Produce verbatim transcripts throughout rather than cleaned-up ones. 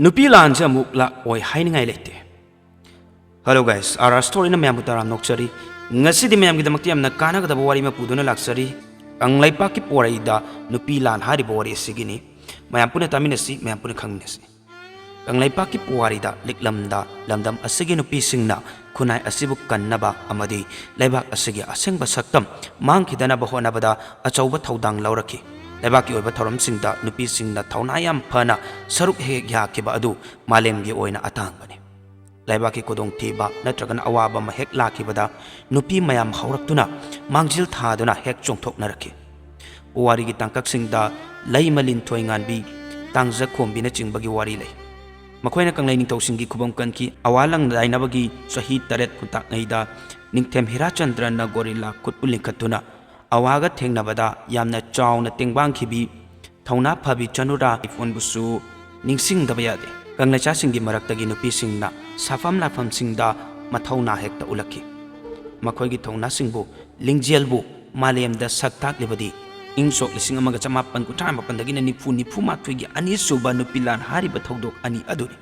ꯅꯨꯄꯤ ꯂꯥꯟꯁꯦ ꯑꯃꯨꯛ ꯂꯥꯛꯑꯣꯏ ꯍꯥꯏꯅꯤꯡꯉꯥꯏ ꯂꯩꯇꯦ꯫ Hello guys, ꯑꯥꯔ ꯑꯥꯔ ꯁ꯭ꯇꯣꯔꯤꯅ ꯃꯌꯥꯝꯕꯨ ꯇꯔꯥꯝ ꯅꯣꯛꯆꯔꯤ꯫ ꯉꯁꯤꯗꯤ ꯃꯌꯥꯝꯒꯤꯗꯃꯛꯇ ꯌꯥꯝꯅ ꯀꯥꯟꯅꯒꯗꯕ ꯋꯥꯔꯤ ꯑꯃ ꯄꯨꯗꯨꯅ ꯂꯥꯛꯆꯔꯤ꯫ ꯀꯪꯂꯩꯄꯥꯛꯀꯤ ꯄꯨꯋꯥꯔꯤꯗ ꯅꯨꯄꯤ ꯂꯥꯟ ꯍꯥꯏꯔꯤꯕ ꯋꯥꯔꯤ ꯑꯁꯤꯒꯤꯅꯤ꯫ ꯃꯌꯥꯝ ꯄꯨꯟꯅ ꯇꯥꯃꯤꯟꯅꯁꯤ, ꯃꯌꯥꯝ ꯄꯨꯟꯅ ꯈꯪꯃꯤꯟꯅꯁꯤ꯫ ꯀꯪꯂꯩꯄꯥꯛꯀꯤ ꯄꯨꯋꯥꯔꯤꯗ ꯂꯤꯛꯂꯝꯗ ꯂꯝꯗꯝ ꯑꯁꯤꯒꯤ ꯅꯨꯄꯤꯁꯤꯡꯅ ꯈꯨꯟꯅꯥꯏ ꯑꯁꯤꯕꯨ ꯀꯟꯅꯕ ꯑꯃꯗꯤ ꯂꯩꯕꯥꯛ ꯑꯁꯤꯒꯤ ꯑꯁꯦꯡꯕ ꯁꯛꯇꯝ ꯃꯥꯡꯈꯤꯗꯅꯕ ꯍꯣꯠꯅꯕꯗ ꯑꯆꯧꯕ ꯊꯧꯗꯥꯡ ꯂꯧꯔꯛꯈꯤ꯫ ꯂꯩꯕꯥꯛꯀꯤ ꯑꯣꯏꯕ ꯊꯧꯔꯝꯁꯤꯡꯗ ꯅꯨꯄꯤꯁꯤꯡꯅ ꯊꯧꯅꯥ ꯌꯥꯝ ꯐꯅ ꯁꯔꯨꯛ ꯍꯦꯛ ꯌꯥꯈꯤꯕ ꯑꯗꯨ ꯃꯥꯂꯦꯝꯒꯤ ꯑꯣꯏꯅ ꯑꯇꯥꯡꯕꯅꯤ꯫ ꯂꯩꯕꯥꯛꯀꯤ ꯈꯨꯗꯣꯡꯊꯤꯕ ꯅꯠꯇ꯭ꯔꯒꯅ ꯑꯋꯥꯕ ꯑꯃ ꯍꯦꯛ ꯂꯥꯛꯈꯤꯕꯗ ꯅꯨꯄꯤ ꯃꯌꯥꯝ ꯍꯧꯔꯛꯇꯨꯅ ꯃꯥꯡꯖꯤꯜ ꯊꯥꯗꯨꯅ ꯍꯦꯛ ꯆꯣꯡꯊꯣꯛꯅꯔꯛꯈꯤ꯫ ꯄꯨꯋꯥꯔꯤꯒꯤ ꯇꯥꯡꯀꯛꯁꯤꯡꯗ ꯂꯩꯃ ꯂꯤꯟꯊꯣꯏ ꯉꯥꯟꯕꯤ, ꯇꯥꯡꯖ ꯈꯣꯝꯕꯤꯅꯆꯤꯡꯕꯒꯤ ꯋꯥꯔꯤ ꯂꯩ꯫ ꯃꯈꯣꯏꯅ ꯀꯪꯂꯩ ꯅꯤꯡꯊꯧꯁꯤꯡꯒꯤ ꯈꯨꯕꯝ ꯀꯟꯈꯤ꯫ ꯑꯋꯥ ꯂꯪꯗꯥꯏꯅꯕꯒꯤ ꯆꯍꯤ ꯇꯔꯦꯠ ꯈꯨꯟꯇꯥꯛꯉꯩꯗ ꯅꯤꯡꯊꯦꯝ ꯍꯤꯔꯥꯆꯟꯗ꯭ꯔꯅ ꯒꯣꯔꯤꯂꯥ ꯈꯨꯠꯄꯨ ꯂꯤꯡꯈꯠꯇꯨꯅ ꯑꯋꯥꯒ ꯊꯦꯡꯅꯕꯗ ꯌꯥꯝꯅ ꯆꯥꯎꯅ ꯇꯦꯡꯕꯥꯡꯈꯤꯕꯤ ꯊꯧꯅꯥ ꯐꯕꯤ ꯆꯅꯨꯔꯥ ꯏꯐꯣꯟꯕꯨꯁꯨ ꯅꯤꯡꯁꯤꯡꯗꯕ ꯌꯥꯗꯦ꯫ ꯀꯪꯂꯩꯆꯥꯁꯤꯡꯒꯤ ꯃꯔꯛꯇꯒꯤ ꯅꯨꯄꯤꯁꯤꯡꯅ ꯁꯥꯐꯝ ꯂꯥꯐꯝꯁꯤꯡꯗ ꯃꯊꯧꯅꯥ ꯍꯦꯛꯇ ꯎꯠꯂꯛꯈꯤ꯫ ꯃꯈꯣꯏꯒꯤ ꯊꯧꯅꯥꯁꯤꯡꯕꯨ, ꯂꯤꯡꯖꯦꯜꯕꯨ ꯃꯥꯂꯦꯝꯗ ꯁꯛ ꯇꯥꯛꯂꯤꯕꯗꯤ ꯏꯪ ꯁꯣꯛ ꯂꯤꯁꯤꯡ ꯑꯃꯒ ꯆꯃꯥꯄꯟ ꯀꯨꯟꯊ꯭ꯔꯥ ꯃꯥꯄꯟꯗꯒꯤꯅ ꯅꯤꯐꯨ ꯅꯤꯐꯨ ꯃꯥꯊꯣꯏꯒꯤ ꯑꯅꯤꯁꯨꯕ ꯅꯨꯄꯤ ꯂꯥꯟ ꯍꯥꯏꯔꯤꯕ ꯊꯧꯗꯣꯛ ꯑꯅꯤ ꯑꯗꯨꯅꯤ꯫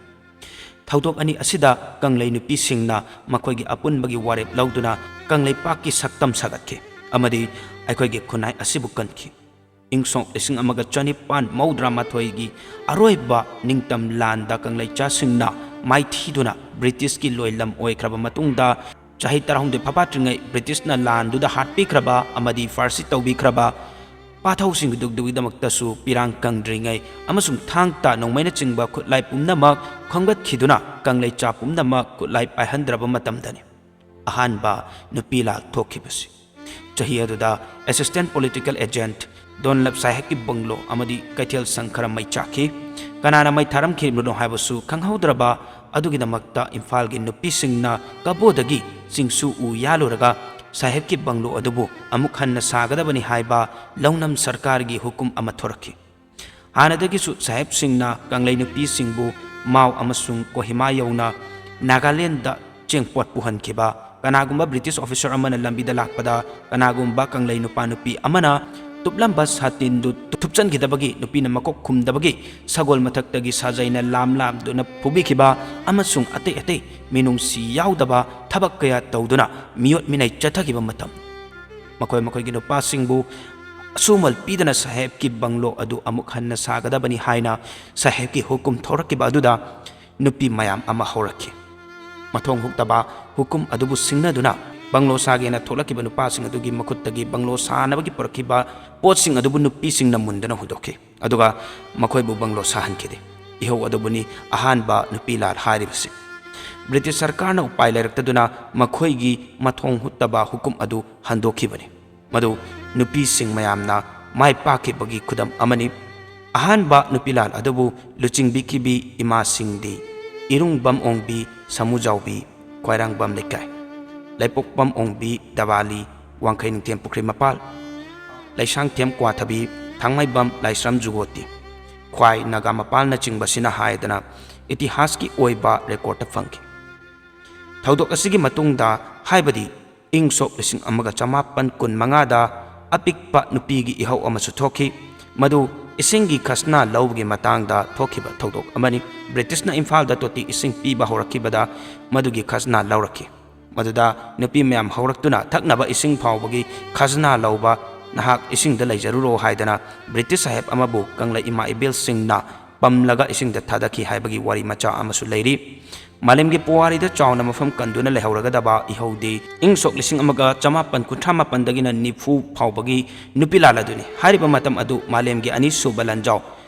ꯊꯧꯗꯣꯛ ꯑꯅꯤ ꯑꯁꯤꯗ ꯀꯪꯂꯩ ꯅꯨꯄꯤꯁꯤꯡꯅ ꯃꯈꯣꯏꯒꯤ ꯑꯄꯨꯟꯕꯒꯤ ꯋꯥꯔꯦꯞ ꯂꯧꯗꯨꯅ ꯀꯪꯂꯩꯄꯥꯛꯀꯤ ꯁꯛꯇꯝ ꯁꯥꯒꯠꯈꯤ ꯑꯃꯗꯤ ꯑꯩꯈꯣꯏꯒꯤ ꯈꯨꯟꯅꯥꯏ ꯑꯁꯤꯕꯨ ꯀꯟꯈꯤ꯫ ꯏꯪ ꯁꯣꯛ ꯂꯤꯁꯤꯡ ꯑꯃꯒ ꯆꯅꯤꯄꯥꯟ ꯃꯧꯗ꯭ꯔꯥ ꯃꯥꯊꯣꯏꯒꯤ ꯑꯔꯣꯏꯕ ꯅꯤꯡꯇꯝ ꯂꯥꯟꯗ ꯀꯪꯂꯩꯆꯥꯁꯤꯡꯅ ꯃꯥꯏꯊꯤꯗꯨꯅ ꯕ꯭ꯔꯤꯇꯤꯁꯀꯤ ꯂꯣꯏꯂꯝ ꯑꯣꯏꯈ꯭ꯔꯕ ꯃꯇꯨꯡꯗ, ꯆꯍꯤ ꯇꯔꯥꯍꯨꯝꯗꯣꯏ ꯐꯥꯐꯥꯠꯇ꯭ꯔꯤꯉꯩ ꯕ꯭ꯔꯤꯇꯤꯁꯅ ꯂꯥꯟꯗꯨꯗ ꯍꯥꯠꯄꯤꯈ꯭ꯔꯕ ꯑꯃꯗꯤ ꯐꯥꯔꯁꯤ ꯇꯧꯕꯤꯈ꯭ꯔꯕ ꯄꯥꯊꯧꯁꯤꯡꯗꯨꯒꯤꯗꯃꯛꯇꯁꯨ ꯄꯤꯔꯥꯡ ꯀꯪꯗ꯭ꯔꯤꯉꯩ ꯑꯃꯁꯨꯡ ꯊꯥꯡ ꯇꯥ ꯅꯣꯡꯃꯩꯅꯆꯤꯡꯕ ꯈꯨꯠꯂꯥꯏ ꯄꯨꯝꯅꯃꯛ ꯈꯣꯝꯒꯠꯈꯤꯗꯨꯅ ꯀꯪꯂꯩꯆꯥ ꯄꯨꯝꯅꯃꯛ ꯈꯨꯠꯂꯥꯏ ꯄꯥꯏꯍꯟꯗ꯭ꯔꯕ ꯃꯇꯝꯗꯅꯤ꯫ ꯑꯍꯥꯟꯕ ꯅꯨꯄꯤ ꯂꯥꯜ ꯊꯣꯛꯈꯤꯕꯁꯤ꯫ ꯆꯍꯤ ꯑꯗꯨꯗ assistant political agent, ꯗꯣꯟꯂꯞ ꯁꯥꯍꯦꯕꯀꯤ ꯕꯪꯒ꯭ꯂꯣ ꯑꯃꯗꯤ ꯀꯩꯊꯦꯜ ꯁꯪ ꯈꯔ ꯃꯩ ꯆꯥꯛꯈꯤ꯫ ꯀꯅꯥꯅ ꯃꯩ ꯊꯥꯔꯝꯈꯤꯕꯅꯣ ꯍꯥꯏꯕꯁꯨ ꯈꯪꯍꯧꯗ꯭ꯔꯕ ꯑꯗꯨꯒꯤꯗꯃꯛꯇ ꯏꯝꯐꯥꯜꯒꯤ ꯅꯨꯄꯤꯁꯤꯡꯅ ꯀꯕꯣꯗꯒꯤ ꯆꯤꯡꯁꯨ ꯎ ꯌꯥꯜꯂꯨꯔꯒ ꯁꯥꯍꯦꯕꯀꯤ ꯕꯪꯒ꯭ꯂꯣ ꯑꯗꯨꯕꯨ ꯑꯃꯨꯛ ꯍꯟꯅ ꯁꯥꯒꯗꯕꯅꯤ ꯍꯥꯏꯕ ꯂꯧꯅꯝ ꯁꯔꯀꯥꯔꯒꯤ ꯍꯨꯀꯨꯝ ꯑꯃ ꯊꯣꯔꯛꯈꯤ꯫ ꯍꯥꯟꯅꯗꯒꯤꯁꯨ ꯁꯥꯍꯦꯕꯁꯤꯡꯅ ꯀꯪꯂꯩ ꯅꯨꯄꯤꯁꯤꯡꯕꯨ ꯃꯥꯎ ꯑꯃꯁꯨꯡ ꯀꯣꯍꯤꯃꯥ ꯌꯧꯅ ꯅꯥꯒꯥꯂꯦꯟꯗ ꯆꯦꯡꯄꯣꯠ ꯄꯨꯍꯟꯈꯤꯕ, ꯀꯅꯥꯒꯨꯝꯕ ꯕ꯭ꯔꯤꯇꯤꯁ ꯑꯣꯐꯤꯁꯔ ꯑꯃꯅ ꯂꯝꯕꯤꯗ ꯂꯥꯛꯄꯗ ꯀꯅꯥꯒꯨꯝꯕ ꯀꯪꯂꯩ ꯅꯨꯄꯥ ꯅꯨꯄꯤ ꯑꯃꯅ ꯇꯨꯞꯂꯝꯕ ꯁꯥꯇꯤꯟꯗꯨ ꯊꯨꯞꯆꯟꯈꯤꯗꯕꯒꯤ, ꯅꯨꯄꯤꯅ ꯃꯀꯣꯛ ꯈꯨꯝꯗꯕꯒꯤ, ꯁꯒꯣꯜ ꯃꯊꯛꯇꯒꯤ ꯁꯥꯖꯩꯅ ꯂꯥꯝ ꯂꯥꯝꯗꯨꯅ ꯐꯨꯕꯤꯈꯤꯕ ꯑꯃꯁꯨꯡ ꯑꯇꯩ ꯑꯇꯩ ꯃꯤꯅꯨꯡꯁꯤ ꯌꯥꯎꯗꯕ ꯊꯕꯛ ꯀꯌꯥ ꯇꯧꯗꯨꯅ ꯃꯤꯑꯣꯠ ꯃꯤꯅꯩ ꯆꯠꯊꯈꯤꯕ ꯃꯇꯝ, ꯃꯈꯣꯏ ꯃꯈꯣꯏꯒꯤ ꯅꯨꯄꯥꯁꯤꯡꯕꯨ ꯑꯁꯨꯃꯜ ꯄꯤꯗꯅ ꯁꯥꯍꯦꯕꯀꯤ ꯕꯪꯂꯣ ꯑꯗꯨ ꯑꯃꯨꯛ ꯍꯟꯅ ꯁꯥꯒꯗꯕꯅꯤ ꯍꯥꯏꯅ ꯁꯥꯍꯦꯕꯀꯤ ꯍꯨꯀꯨꯝ ꯊꯣꯔꯛꯈꯤꯕ ꯑꯗꯨꯗ ꯅꯨꯄꯤ ꯃꯌꯥꯝ ꯑꯃ ꯍꯧꯔꯛꯈꯤ꯫ ꯃꯊꯣꯡ ꯍꯨꯛꯇꯕ ꯍꯨꯀꯨꯝ ꯑꯗꯨꯕꯨ ꯁꯤꯡꯅꯗꯨꯅ ꯕꯪꯂꯣ ꯁꯥꯒꯦꯅ ꯊꯣꯛꯂꯛꯈꯤꯕ ꯅꯨꯄꯥꯁꯤꯡ ꯑꯗꯨꯒꯤ ꯃꯈꯨꯠꯇꯒꯤ ꯕꯪꯂꯣ ꯁꯥꯅꯕꯒꯤ ꯄꯨꯔꯛꯈꯤꯕ ꯄꯣꯠꯁꯤꯡ ꯑꯗꯨꯕꯨ ꯅꯨꯄꯤꯁꯤꯡꯅ ꯃꯨꯟꯗꯨꯅ ꯍꯨꯟꯗꯣꯛꯈꯤ꯫ ꯑꯗꯨꯒ ꯃꯈꯣꯏꯕꯨ ꯕꯪꯂꯣ ꯁꯥꯍꯟꯈꯤꯗꯦ꯫ ꯏꯍꯧ ꯑꯗꯨꯕꯨꯅꯤ ꯑꯍꯥꯟꯕ ꯅꯨꯄꯤ ꯂꯥꯜ ꯍꯥꯏꯔꯤꯕꯁꯤ꯫ ꯕ꯭ꯔꯤꯇꯤꯁ ꯁꯔꯀꯥꯔꯅ ꯎꯄꯥꯏ ꯂꯩꯔꯛꯇꯗꯨꯅ ꯃꯈꯣꯏꯒꯤ ꯃꯊꯣꯡ ꯍꯨꯠꯇꯕ ꯍꯨꯀꯨꯝ ꯑꯗꯨ ꯍꯟꯗꯣꯛꯈꯤꯕꯅꯤ꯫ ꯃꯗꯨ ꯅꯨꯄꯤꯁꯤꯡ ꯃꯌꯥꯝꯅ ꯃꯥꯏ ꯄꯥꯛꯈꯤꯕꯒꯤ ꯈꯨꯗꯝ ꯑꯃꯅꯤ꯫ ꯑꯍꯥꯟꯕ ꯅꯨꯄꯤ ꯂꯥꯜ ꯑꯗꯨꯕꯨ ꯂꯨꯆꯤꯡꯕꯤꯈꯤꯕꯤ ꯏꯃꯥꯁꯤꯡꯗꯤ ꯏꯔꯨꯡꯕꯝ ꯑꯣꯡꯕꯤ ꯁꯥꯃꯨꯖꯥꯎꯕꯤ, ꯈ꯭ꯋꯥꯏꯔꯥꯡꯕꯝ ꯂꯩꯀꯥꯏ, ꯂꯩꯄꯣꯛꯄꯝ ꯑꯣꯡꯕꯤ ꯗꯕꯥꯂꯤ, ꯋꯥꯡꯈꯩ ꯅꯤꯡꯊꯦꯝ ꯄꯨꯈ꯭ꯔꯤ ꯃꯄꯥꯜ, ꯂꯩꯁꯥꯡꯊꯦꯝ ꯀ꯭ꯋꯥꯊꯕꯤ, ꯊꯥꯡꯃꯩꯕꯝ ꯂꯥꯏꯁ꯭ꯔꯝ ꯖꯨꯒꯣꯇꯤ, ꯈ꯭ꯋꯥꯏ ꯅꯥꯒꯥ ꯃꯄꯥꯜꯅꯆꯤꯡꯕꯁꯤꯅ ꯍꯥꯏꯗꯅ ꯏꯇꯤꯍꯥꯁꯀꯤ ꯑꯣꯏꯕ ꯔꯦꯀꯣꯔꯗꯇ ꯐꯪꯈꯤ꯫ ꯊꯧꯗꯣꯛ ꯑꯁꯤꯒꯤ ꯃꯇꯨꯡꯗ, ꯍꯥꯏꯕꯗꯤ ꯏꯪ ꯁꯣꯛ ꯂꯤꯁꯤꯡ ꯑꯃꯒ ꯆꯃꯥꯄꯟ ꯀꯨꯟ ꯃꯉꯥꯗ ꯑꯄꯤꯛꯄ ꯅꯨꯄꯤꯒꯤ ꯏꯍꯧ ꯑꯃꯁꯨ ꯊꯣꯛꯈꯤ꯫ ꯃꯗꯨ ꯏꯁꯤꯡꯒꯤ ꯈꯁꯅꯥ ꯂꯧꯕꯒꯤ ꯃꯇꯥꯡꯗ ꯊꯣꯛꯈꯤꯕ ꯊꯧꯗꯣꯛ ꯑꯃꯅꯤ꯫ ꯕ꯭ꯔꯤꯇꯤꯁꯅ ꯏꯝꯐꯥꯜꯗ ꯇꯣꯇꯤ ꯏꯁꯤꯡ ꯄꯤꯕ ꯍꯧꯔꯛꯈꯤꯕꯗ ꯃꯗꯨꯒꯤ ꯈꯖꯅꯥ ꯂꯧꯔꯛꯈꯤ꯫ ꯃꯗꯨꯗ ꯅꯨꯄꯤ ꯃꯌꯥꯝ ꯍꯧꯔꯛꯇꯨꯅ ꯊꯛꯅꯕ ꯏꯁꯤꯡ ꯐꯥꯎꯕꯒꯤ ꯈꯖꯅꯥ ꯂꯧꯕ, "ꯅꯍꯥꯛ ꯏꯁꯤꯡꯗ ꯂꯩꯖꯔꯨꯔꯣ" ꯍꯥꯏꯗꯅ ꯕ꯭ꯔꯤꯇꯤꯁ ꯁꯥꯍꯦꯕ ꯑꯃꯕꯨ ꯀꯪꯂꯩ ꯏꯃꯥ ꯏꯕꯦꯜꯁꯤꯡꯅ ꯄꯝꯂꯒ ꯏꯁꯤꯡꯗ ꯊꯥꯗꯈꯤ ꯍꯥꯏꯕꯒꯤ ꯋꯥꯔꯤ ꯃꯆꯥ ꯑꯃꯁꯨ ꯂꯩꯔꯤ꯫ ꯃꯥꯂꯦꯝꯒꯤ ꯄꯨꯋꯥꯔꯤꯗ ꯆꯥꯎꯅ ꯃꯐꯝ ꯀꯟꯗꯨꯅ ꯂꯩꯍꯧꯔꯒꯗꯕ ꯏꯍꯧꯗꯤ ꯏꯪ ꯁꯣꯛ ꯂꯤꯁꯤꯡ ꯑꯃꯒ ꯆꯃꯥꯄꯟ ꯀꯨꯟꯊ꯭ꯔꯥ ꯃꯥꯄꯟꯗꯒꯤꯅ ꯅꯤꯐꯨ ꯐꯥꯎꯕꯒꯤ ꯅꯨꯄꯤ ꯂꯥꯜ ꯑꯗꯨꯅꯤ꯫ ꯍꯥꯏꯔꯤꯕ ꯃꯇꯝ ꯑꯗꯨ ꯃꯥꯂꯦꯝꯒꯤ ꯑꯅꯤꯁꯨꯕ ꯂꯥꯟꯖꯥꯎ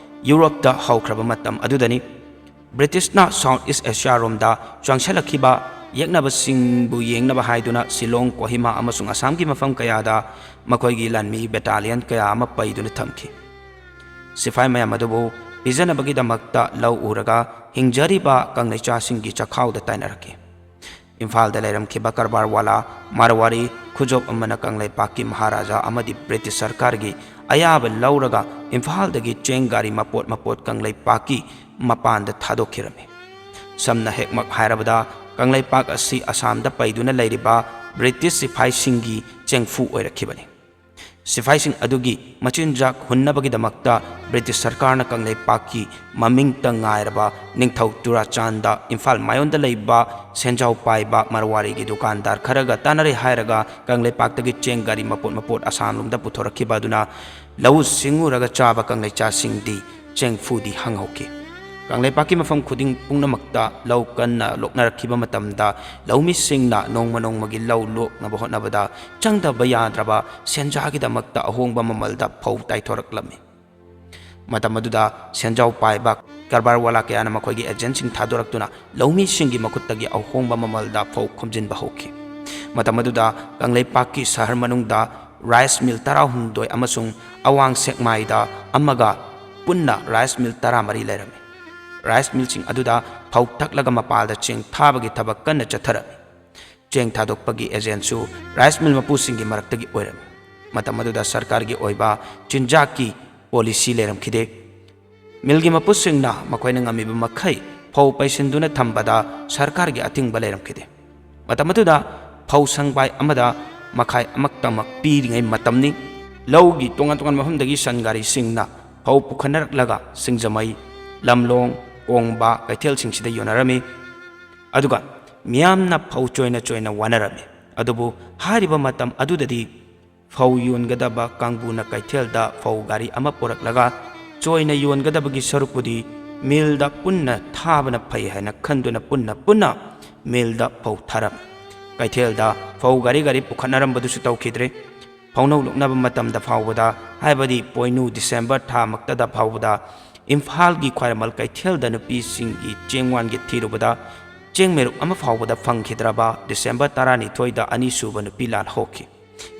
ꯌꯨꯔꯣꯞꯇ ꯍꯧꯈ꯭ꯔꯕ ꯃꯇꯝ ꯑꯗꯨꯗꯅꯤ꯫ ꯕ꯭ꯔꯤꯇꯤꯁꯅ ꯁꯥꯎꯠ ꯏꯁ ꯑꯦꯁꯤꯌꯥꯔꯣꯝꯗ ꯆꯪꯁꯤꯜꯂꯛꯈꯤꯕ ꯌꯦꯛꯅꯕꯁꯤꯡꯕꯨ ꯌꯦꯡꯅꯕ ꯍꯥꯏꯗꯨꯅ ꯁꯤꯂꯣꯡ, ꯀꯣꯍꯤꯃꯥ ꯑꯃꯁꯨꯡ ꯑꯁꯥꯝꯒꯤ ꯃꯐꯝ ꯀꯌꯥꯗ ꯃꯈꯣꯏꯒꯤ ꯂꯥꯟꯃꯤ ꯕꯦꯇꯥꯂꯤꯌꯟ ꯀꯌꯥ ꯑꯃ ꯄꯩꯗꯨꯅ ꯊꯝꯈꯤ꯫ ꯁꯤꯐꯥꯏ ꯃꯌꯥꯝ ꯑꯗꯨꯕꯨ ꯄꯤꯖꯅꯕꯒꯤꯗꯃꯛꯇ ꯂꯧ ꯎꯔꯒ ꯍꯤꯡꯖꯔꯤꯕ ꯀꯪꯂꯩꯆꯥꯁꯤꯡꯒꯤ ꯆꯥꯛꯈꯥꯎꯗ ꯇꯥꯏꯅꯔꯛꯈꯤ꯫ ꯏꯝꯐꯥꯜꯗ ꯂꯩꯔꯝꯈꯤꯕ ꯀꯔꯕꯥꯔ ꯋꯥꯂꯥ ꯃꯥꯔꯋꯥꯔꯤ ꯈꯨꯖꯣꯞ ꯑꯃꯅ ꯀꯪꯂꯩꯄꯥꯛꯀꯤ ꯃꯍꯥꯔꯥꯖꯥ ꯑꯃꯗꯤ ꯕ꯭ꯔꯤꯇꯤꯁ ꯁꯔꯀꯥꯔꯒꯤ ꯑꯌꯥꯕ ꯂꯧꯔꯒ ꯏꯝꯐꯥꯜꯗꯒꯤ ꯆꯦꯡ ꯒꯥꯔꯤ ꯃꯄꯣꯠ ꯃꯄꯣꯠ ꯀꯪꯂꯩꯄꯥꯛꯀꯤ ꯃꯄꯥꯟꯗ ꯊꯥꯗꯣꯛꯈꯤꯔꯝꯃꯤ꯫ ꯁꯝꯅ ꯍꯦꯛꯃꯛ ꯍꯥꯏꯔꯕꯗ, ꯀꯪꯂꯩꯄꯥꯛ ꯑꯁꯤ ꯑꯁꯥꯝꯗ ꯄꯩꯗꯨꯅ ꯂꯩꯔꯤꯕ ꯕ꯭ꯔꯤꯇꯤꯁ ꯁꯤꯐꯥꯏꯁꯤꯡꯒꯤ ꯆꯦꯡꯐꯨ ꯑꯣꯏꯔꯛꯈꯤꯕꯅꯤ꯫ ꯁꯤꯐꯥꯏꯁꯤꯡ ꯑꯗꯨꯒꯤ ꯃꯆꯤꯟꯖꯥꯛ ꯍꯨꯟꯅꯕꯒꯤꯗꯃꯛꯇ ꯕ꯭ꯔꯤꯇꯤꯁ ꯁꯔꯀꯥꯔꯅ ꯀꯪꯂꯩꯄꯥꯛꯀꯤ ꯃꯃꯤꯡꯇ ꯉꯥꯏꯔꯕ ꯅꯤꯡꯊꯧ ꯆꯨꯔꯥꯆꯥꯟꯗ ꯏꯝꯐꯥꯜ ꯃꯥꯌꯣꯟꯗ ꯂꯩꯕ ꯁꯦꯟꯖꯥꯎ ꯄꯥꯏꯕ ꯃꯔꯋꯥꯔꯤꯒꯤ ꯗꯨꯀꯥꯟꯗꯥꯔ ꯈꯔꯒ ꯇꯥꯟꯅꯔꯦ ꯍꯥꯏꯔꯒ ꯀꯪꯂꯩꯄꯥꯛꯇꯒꯤ ꯆꯦꯡ ꯒꯥꯔꯤ ꯃꯄꯣꯠ ꯃꯄꯣꯠ ꯑꯁꯥꯝꯂꯣꯝꯗ ꯄꯨꯊꯣꯔꯛꯈꯤꯕ ꯑꯗꯨꯅ ꯂꯧꯎ ꯁꯤꯡꯎꯔꯒ ꯆꯥꯕ ꯀꯪꯂꯩꯆꯥꯁꯤꯡꯗꯤ ꯆꯦꯡꯐꯨꯗꯤ ꯍꯪꯍꯧꯈꯤ꯫ ꯀꯪꯂꯩꯄꯥꯛꯀꯤ ꯃꯐꯝ ꯈꯨꯗꯤꯡ ꯄꯨꯝꯅꯃꯛꯇ ꯂꯧ ꯀꯟꯅ ꯂꯣꯛꯅꯔꯛꯈꯤꯕ ꯃꯇꯝꯗ ꯂꯧꯃꯤꯁꯤꯡꯅ ꯅꯣꯡꯃ ꯅꯣꯡꯃꯒꯤ ꯂꯧ ꯂꯣꯛꯅꯕ ꯍꯣꯠꯅꯕꯗ ꯆꯪꯗꯕ ꯌꯥꯗ꯭ꯔꯕ ꯁꯦꯟꯖꯥꯒꯤꯗꯃꯛꯇ ꯑꯍꯣꯡꯕ ꯃꯃꯜꯗ ꯐꯧ ꯇꯥꯏꯊꯣꯔꯛꯂꯝꯃꯤ꯫ ꯃꯇꯝ ꯑꯗꯨꯗ ꯁꯦꯟꯖꯥꯎ ꯄꯥꯏꯕ ꯀꯔꯕꯥꯔ ꯋꯥꯂꯥ ꯀꯌꯥꯅ ꯃꯈꯣꯏꯒꯤ ꯑꯦꯖꯦꯟꯁꯤꯡ ꯊꯥꯗꯣꯔꯛꯇꯨꯅ ꯂꯧꯃꯤꯁꯤꯡꯒꯤ ꯃꯈꯨꯠꯇꯒꯤ ꯑꯍꯣꯡꯕ ꯃꯃꯜꯗ ꯐꯧ ꯈꯣꯝꯖꯤꯟꯕ ꯍꯧꯈꯤ꯫ ꯃꯇꯝ ꯑꯗꯨꯗ ꯀꯪꯂꯩꯄꯥꯛꯀꯤ ꯁꯍꯔ ꯃꯅꯨꯡꯗ ꯔꯥꯏꯁ ꯃꯤꯜ ꯇꯔꯥꯍꯨꯝꯗꯣꯏ ꯑꯃꯁꯨꯡ ꯑꯋꯥꯡ ꯁꯦꯛꯃꯥꯏꯗ ꯑꯃꯒ ꯄꯨꯟꯅ ꯔꯥꯏꯁ ꯃꯤꯜ ꯇꯔꯥꯃꯔꯤ ꯂꯩꯔꯝꯃꯤ꯫ ꯔꯥꯏꯁ ꯃꯤꯜꯁꯤꯡ ꯑꯗꯨꯗ ꯐꯧ ꯇꯛꯂꯒ ꯃꯄꯥꯜꯗ ꯆꯦꯡ ꯊꯥꯕꯒꯤ ꯊꯕꯛ ꯀꯟꯅ ꯆꯠꯊꯔꯝꯃꯤ꯫ ꯆꯦꯡ ꯊꯥꯗꯣꯛꯄꯒꯤ ꯑꯦꯖꯦꯟꯁꯨ ꯔꯥꯏꯁ ꯃꯤꯜ ꯃꯄꯨꯁꯤꯡꯒꯤ ꯃꯔꯛꯇꯒꯤ ꯑꯣꯏꯔꯝꯃꯤ꯫ ꯃꯇꯝ ꯑꯗꯨꯗ ꯁꯔꯀꯥꯔꯒꯤ ꯑꯣꯏꯕ ꯆꯤꯟꯖꯥꯛꯀꯤ ꯄꯣꯂꯤꯁꯤ ꯂꯩꯔꯝꯈꯤꯗꯦ꯫ ꯃꯤꯜꯒꯤ ꯃꯄꯨꯁꯤꯡꯅ ꯃꯈꯣꯏꯅ ꯉꯝꯃꯤꯕ ꯃꯈꯩ ꯐꯧ ꯄꯩꯁꯤꯟꯗꯨꯅ ꯊꯝꯕꯗ ꯁꯔꯀꯥꯔꯒꯤ ꯑꯊꯤꯡꯕ ꯂꯩꯔꯝꯈꯤꯗꯦ꯫ ꯃꯇꯝ ꯑꯗꯨꯗ ꯐꯧ ꯁꯪꯕꯥꯏ ꯑꯃꯗ ꯃꯈꯥꯏ ꯑꯃꯛꯇꯃꯛ ꯄꯤꯔꯤꯉꯩ ꯃꯇꯝꯅꯤ꯫ ꯂꯧꯒꯤ ꯇꯣꯉꯥꯟ ꯇꯣꯉꯥꯟꯕ ꯃꯐꯝꯗꯒꯤ ꯁꯟ ꯒꯥꯔꯤꯁꯤꯡꯅ ꯐꯧ ꯄꯨꯈꯠꯅꯔꯛꯂꯒ ꯁꯤꯡꯖꯃꯩ, ꯂꯝꯂꯣꯡ, ꯀꯣꯡꯕ ꯀꯩꯊꯦꯜꯁꯤꯡꯁꯤꯗ ꯌꯣꯟꯅꯔꯝꯃꯤ꯫ ꯑꯗꯨꯒ ꯃꯤꯌꯥꯝꯅ ꯐꯧ ꯆꯣꯏꯅ ꯆꯣꯏꯅ ꯋꯥꯅꯔꯝꯃꯤ꯫ ꯑꯗꯨꯕꯨ ꯍꯥꯏꯔꯤꯕ ꯃꯇꯝ ꯑꯗꯨꯗꯗꯤ ꯐꯧ ꯌꯣꯟꯒꯗꯕ ꯀꯥꯡꯕꯨꯅ ꯀꯩꯊꯦꯜꯗ ꯐꯧ ꯒꯥꯔꯤ ꯑꯃ ꯄꯨꯔꯛꯂꯒ ꯆꯣꯏꯅ ꯌꯣꯟꯒꯗꯕꯒꯤ ꯁꯔꯨꯛꯄꯨꯗꯤ ꯃꯤꯜꯗ ꯄꯨꯟꯅ ꯊꯥꯕꯅ ꯐꯩ ꯍꯥꯏꯅ ꯈꯟꯗꯨꯅ ꯄꯨꯟꯅ ꯄꯨꯟꯅ ꯃꯤꯜꯗ ꯐꯧ ꯊꯥꯔꯝꯃꯤ꯫ ꯀꯩꯊꯦꯜꯗ ꯐꯧ ꯒꯥꯔꯤ ꯒꯥꯔꯤ ꯄꯨꯈꯠꯅꯔꯝꯕꯗꯨꯁꯨ ꯇꯧꯈꯤꯗ꯭ꯔꯦ꯫ ꯐꯧꯅꯧ ꯂꯣꯛꯅꯕ ꯃꯇꯝꯗ ꯐꯥꯎꯕꯗ, ꯍꯥꯏꯕꯗꯤ ꯄꯣꯏꯅꯨ ꯗꯤꯁꯦꯝꯕꯔ ꯊꯥ ꯃꯛꯇꯗ ꯐꯥꯎꯕꯗ ꯏꯝꯐꯥꯜꯒꯤ ꯈ꯭ꯋꯥꯏꯔꯝꯕꯟ ꯀꯩꯊꯦꯜꯗ ꯅꯨꯄꯤꯁꯤꯡꯒꯤ ꯆꯦꯡ ꯋꯥꯟꯒꯤ ꯊꯤꯔꯨꯕꯗ ꯆꯦꯡ ꯃꯦꯔꯨꯛ ꯑꯃ ꯐꯥꯎꯕꯗ ꯐꯪꯈꯤꯗ꯭ꯔꯕ ꯗꯤꯁꯦꯝꯕꯔ ꯇꯔꯥꯅꯤꯊꯣꯏꯗ ꯑꯅꯤꯁꯨꯕ ꯅꯨꯄꯤ ꯂꯥꯜ ꯍꯧꯈꯤ꯫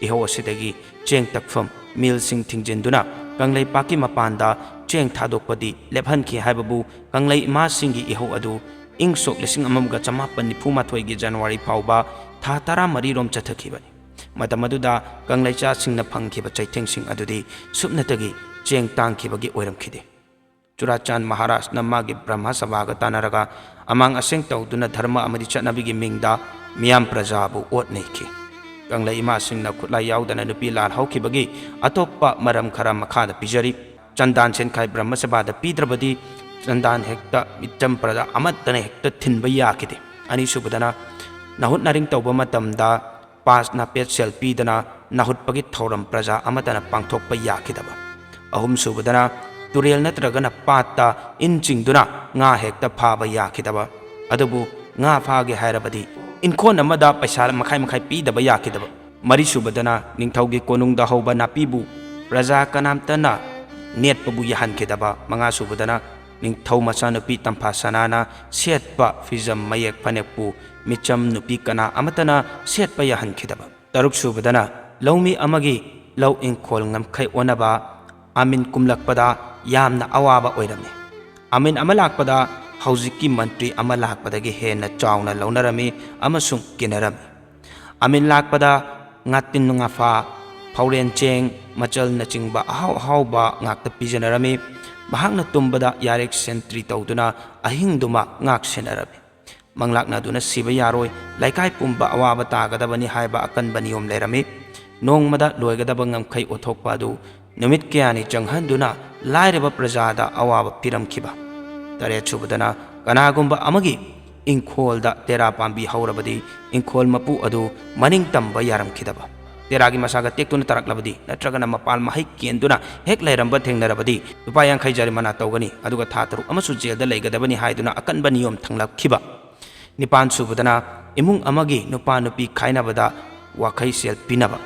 ꯏꯍꯧ ꯑꯁꯤꯗꯒꯤ ꯆꯦꯡ ꯇꯛꯐꯝ ꯃꯤꯜꯁꯤꯡ ꯊꯤꯡꯖꯤꯟꯗꯨꯅ ꯀꯪꯂꯩꯄꯥꯛꯀꯤ ꯃꯄꯥꯟꯗ ꯆꯦꯡ ꯊꯥꯗꯣꯛꯄꯗꯤ ꯂꯦꯞꯍꯟꯈꯤ ꯍꯥꯏꯕꯕꯨ ꯀꯪꯂꯩ ꯏꯃꯥꯁꯤꯡꯒꯤ ꯏꯍꯧ ꯑꯗꯨ ꯏꯪ ꯁꯣꯛ ꯂꯤꯁꯤꯡ ꯑꯃꯒ ꯆꯃꯥꯄꯟ ꯅꯤꯐꯨ ꯃꯥꯊꯣꯏꯒꯤ ꯖꯅꯋꯥꯔꯤ ꯐꯥꯎꯕ ꯊꯥ ꯇꯔꯥꯃꯔꯤꯔꯣꯝ ꯆꯠꯊꯈꯤꯕꯅꯤ꯫ ꯃꯇꯝ ꯑꯗꯨꯗ ꯀꯪꯂꯩꯆꯥꯁꯤꯡꯅ ꯐꯪꯈꯤꯕ ꯆꯩꯊꯦꯡꯁꯤꯡ ꯑꯗꯨꯗꯤ ꯁꯨꯞꯅꯇꯒꯤ ꯆꯦꯡ ꯇꯥꯡꯈꯤꯕꯒꯤ ꯑꯣꯏꯔꯝꯈꯤꯗꯦ꯫ ꯆꯨꯔꯥꯆꯥꯟ ꯃꯍꯥꯔꯥꯖꯅ ꯃꯥꯒꯤ ꯕ꯭ꯔꯍ꯭ꯃ ꯁꯚꯥꯒ ꯇꯥꯟꯅꯔꯒ ꯑꯃꯥꯡ ꯑꯁꯦꯡ ꯇꯧꯗꯨꯅ ꯙꯔꯃ ꯑꯃꯗꯤ ꯆꯠꯅꯕꯤꯒꯤ ꯃꯤꯡꯗ ꯃꯤꯌꯥꯝ ꯄ꯭ꯔꯖꯥꯕꯨ ꯑꯣꯠ ꯅꯩꯈꯤ꯫ ꯀꯪꯂꯩ ꯏꯃꯥꯁꯤꯡꯅ ꯈꯨꯠꯂꯥꯏ ꯌꯥꯎꯗꯅ ꯅꯨꯄꯤ ꯂꯥꯜꯍꯧꯈꯤꯕꯒꯤ ꯑꯇꯣꯞꯄ ꯃꯔꯝ ꯈꯔ ꯃꯈꯥꯗ ꯄꯤꯖꯔꯤ꯫ ꯆꯟꯗꯥꯟ ꯁꯦꯟꯈꯥꯏ ꯕ꯭ꯔꯍ꯭ꯃꯁꯚꯥꯗ ꯄꯤꯗ꯭ꯔꯕꯗꯤ ꯆꯟꯗꯥꯟ ꯍꯦꯛꯇ ꯃꯤꯆꯝ ꯄ꯭ꯔꯖꯥ ꯑꯃꯠꯇꯅ ꯍꯦꯛꯇ ꯊꯤꯟꯕ ꯌꯥꯈꯤꯗꯦ꯫ ꯑꯅꯤꯁꯨꯕꯗꯅ, ꯅꯥꯍꯨꯠ ꯅꯥꯔꯤꯡ ꯇꯧꯕ ꯃꯇꯝꯗ ꯄꯥꯁ ꯅꯥꯄꯦꯠ ꯁꯦꯜ ꯄꯤꯗꯅ ꯅꯥꯍꯨꯠꯄꯒꯤ ꯊꯧꯔꯝ ꯄ꯭ꯔꯖꯥ ꯑꯃꯠꯇꯅ ꯄꯥꯡꯊꯣꯛꯄ ꯌꯥꯈꯤꯗꯕ꯫ ꯑꯍꯨꯝꯁꯨꯕꯗꯅ, ꯇꯨꯔꯦꯜ ꯅꯠꯇ꯭ꯔꯒꯅ ꯄꯥꯠꯇ ꯏꯟ ꯆꯤꯡꯗꯨꯅ ꯉꯥ ꯍꯦꯛꯇ ꯐꯥꯕ ꯌꯥꯈꯤꯗꯕ꯫ ꯑꯗꯨꯕꯨ ꯉꯥ ꯐꯥꯒꯦ ꯍꯥꯏꯔꯕꯗꯤ ꯏꯪꯈꯣꯜ ꯑꯃꯗ ꯄꯩꯁꯥ ꯃꯈꯥꯏ ꯃꯈꯥꯏ ꯄꯤꯗꯕ ꯌꯥꯈꯤꯗꯕ꯫ ꯃꯔꯤꯁꯨꯕꯗꯅ, ꯅꯤꯡꯊꯧꯒꯤ ꯀꯣꯅꯨꯡꯗ ꯍꯧꯕ ꯅꯥꯄꯤꯕꯨ ꯄ꯭ꯔꯖꯥ ꯀꯅꯥꯝꯇꯅ ꯅꯦꯠꯄꯕꯨ ꯌꯥꯍꯟꯈꯤꯗꯕ꯫ ꯃꯉꯥꯁꯨꯕꯗꯅ, ꯅꯤꯡꯊꯧ ꯃꯆꯥꯅꯨꯄꯤ ꯇꯝꯐꯥ ꯁꯅꯥꯅ ꯁꯦꯠꯄ ꯐꯤꯖꯝ ꯃꯌꯦꯛ ꯐꯅꯦꯛꯄꯨ ꯃꯤꯆꯝ ꯅꯨꯄꯤ ꯀꯅꯥ ꯑꯃꯠꯇꯅ ꯁꯦꯠꯄ ꯌꯥꯍꯟꯈꯤꯗꯕ꯫ ꯇꯔꯨꯛꯁꯨꯕꯗꯅ, ꯂꯧꯃꯤ ꯑꯃꯒꯤ ꯂꯧ ꯏꯪꯈꯣꯜ ꯉꯝꯈꯩ ꯑꯣꯟꯅꯕ ꯑꯃꯤꯟ ꯀꯨꯝꯂꯛꯄꯗ ꯌꯥꯝꯅ ꯑꯋꯥꯕ ꯑꯣꯏꯔꯝꯃꯤ꯫ ꯑꯃꯤꯟ ꯑꯃ ꯂꯥꯛꯄꯗ ꯍꯧꯖꯤꯛꯀꯤ ꯃꯟꯇ꯭ꯔꯤ ꯑꯃ ꯂꯥꯛꯄꯗꯒꯤ ꯍꯦꯟꯅ ꯆꯥꯎꯅ ꯂꯧꯅꯔꯝꯃꯤ ꯑꯃꯁꯨꯡ ꯀꯤꯅꯔꯝꯃꯤ꯫ ꯑꯃꯤꯟ ꯂꯥꯛꯄꯗ ꯉꯥꯇꯤꯟ ꯉꯥꯐꯥ, ꯐꯥꯎꯔꯦꯟ ꯆꯦꯡ, ꯃꯆꯜꯅꯆꯤꯡꯕ ꯑꯍꯥꯎ ꯑꯍꯥꯎꯕ ꯉꯥꯛꯇ ꯄꯤꯖꯅꯔꯝꯃꯤ꯫ ꯃꯍꯥꯛꯅ ꯇꯨꯝꯕꯗ ꯌꯥꯔꯦꯛ ꯁꯦꯟꯇ꯭ꯔꯤ ꯇꯧꯗꯨꯅ ꯑꯍꯤꯡꯗꯨꯃ ꯉꯥꯛ ꯁꯦꯟꯅꯔꯝꯃꯤ꯫ ꯃꯪꯂꯥꯛꯅꯗꯨꯅ ꯁꯤꯕ ꯌꯥꯔꯣꯏ, ꯂꯩꯀꯥꯏ ꯄꯨꯝꯕ ꯑꯋꯥꯕ ꯇꯥꯒꯗꯕꯅꯤ ꯍꯥꯏꯕ ꯑꯀꯟꯕ ꯅꯤꯌꯣꯝ ꯂꯩꯔꯝꯃꯤ꯫ ꯅꯣꯡꯃꯗ ꯂꯣꯏꯒꯗꯕ ꯉꯝꯈꯩ ꯑꯣꯠꯊꯣꯛꯄ ꯑꯗꯨ ꯅꯨꯃꯤꯠ ꯀꯌꯥꯅꯤ ꯆꯪꯍꯟꯗꯨꯅ ꯂꯥꯏꯔꯕ ꯄ꯭ꯔꯖꯥꯗ ꯑꯋꯥꯕ ꯄꯤꯔꯝꯈꯤꯕ꯫ ꯇꯔꯦꯠꯁꯨꯕꯗꯅ, ꯀꯅꯥꯒꯨꯝꯕ ꯑꯃꯒꯤ ꯏꯪꯈꯣꯜꯗ ꯇꯦꯔꯥ ꯄꯥꯝꯕꯤ ꯍꯧꯔꯕꯗꯤ ꯏꯪꯈꯣꯜ ꯃꯄꯨ ꯑꯗꯨ ꯃꯅꯤꯡ ꯇꯝꯕ ꯌꯥꯔꯝꯈꯤꯗꯕ꯫ ꯇꯦꯔꯥꯒꯤ ꯃꯁꯥꯒ ꯇꯦꯛꯇꯨꯅ ꯇꯥꯔꯛꯂꯕꯗꯤ ꯅꯠꯇ꯭ꯔꯒꯅ ꯃꯄꯥꯜ ꯃꯍꯩ ꯀꯦꯟꯗꯨꯅ ꯍꯦꯛ ꯂꯩꯔꯝꯕ ꯊꯦꯡꯅꯔꯕꯗꯤ ꯂꯨꯄꯥ ꯌꯥꯡꯈꯩ ꯖꯔꯤꯃꯅꯥ ꯇꯧꯒꯅꯤ, ꯑꯗꯨꯒ ꯊꯥ ꯇꯔꯨꯛ ꯑꯃꯁꯨ ꯖꯦꯜꯗ ꯂꯩꯒꯗꯕꯅꯤ ꯍꯥꯏꯗꯨꯅ ꯑꯀꯟꯕ ꯅꯤꯌꯣꯝ ꯊꯝꯂꯛꯈꯤꯕ꯫ ꯅꯤꯄꯥꯟ ꯁꯨꯕꯗꯅ, ꯏꯃꯨꯡ ꯑꯃꯒꯤ ꯅꯨꯄꯥ ꯅꯨꯄꯤ ꯈꯥꯏꯅꯕꯗ ꯋꯥꯈꯩ ꯁꯦꯜ ꯄꯤꯅꯕ꯫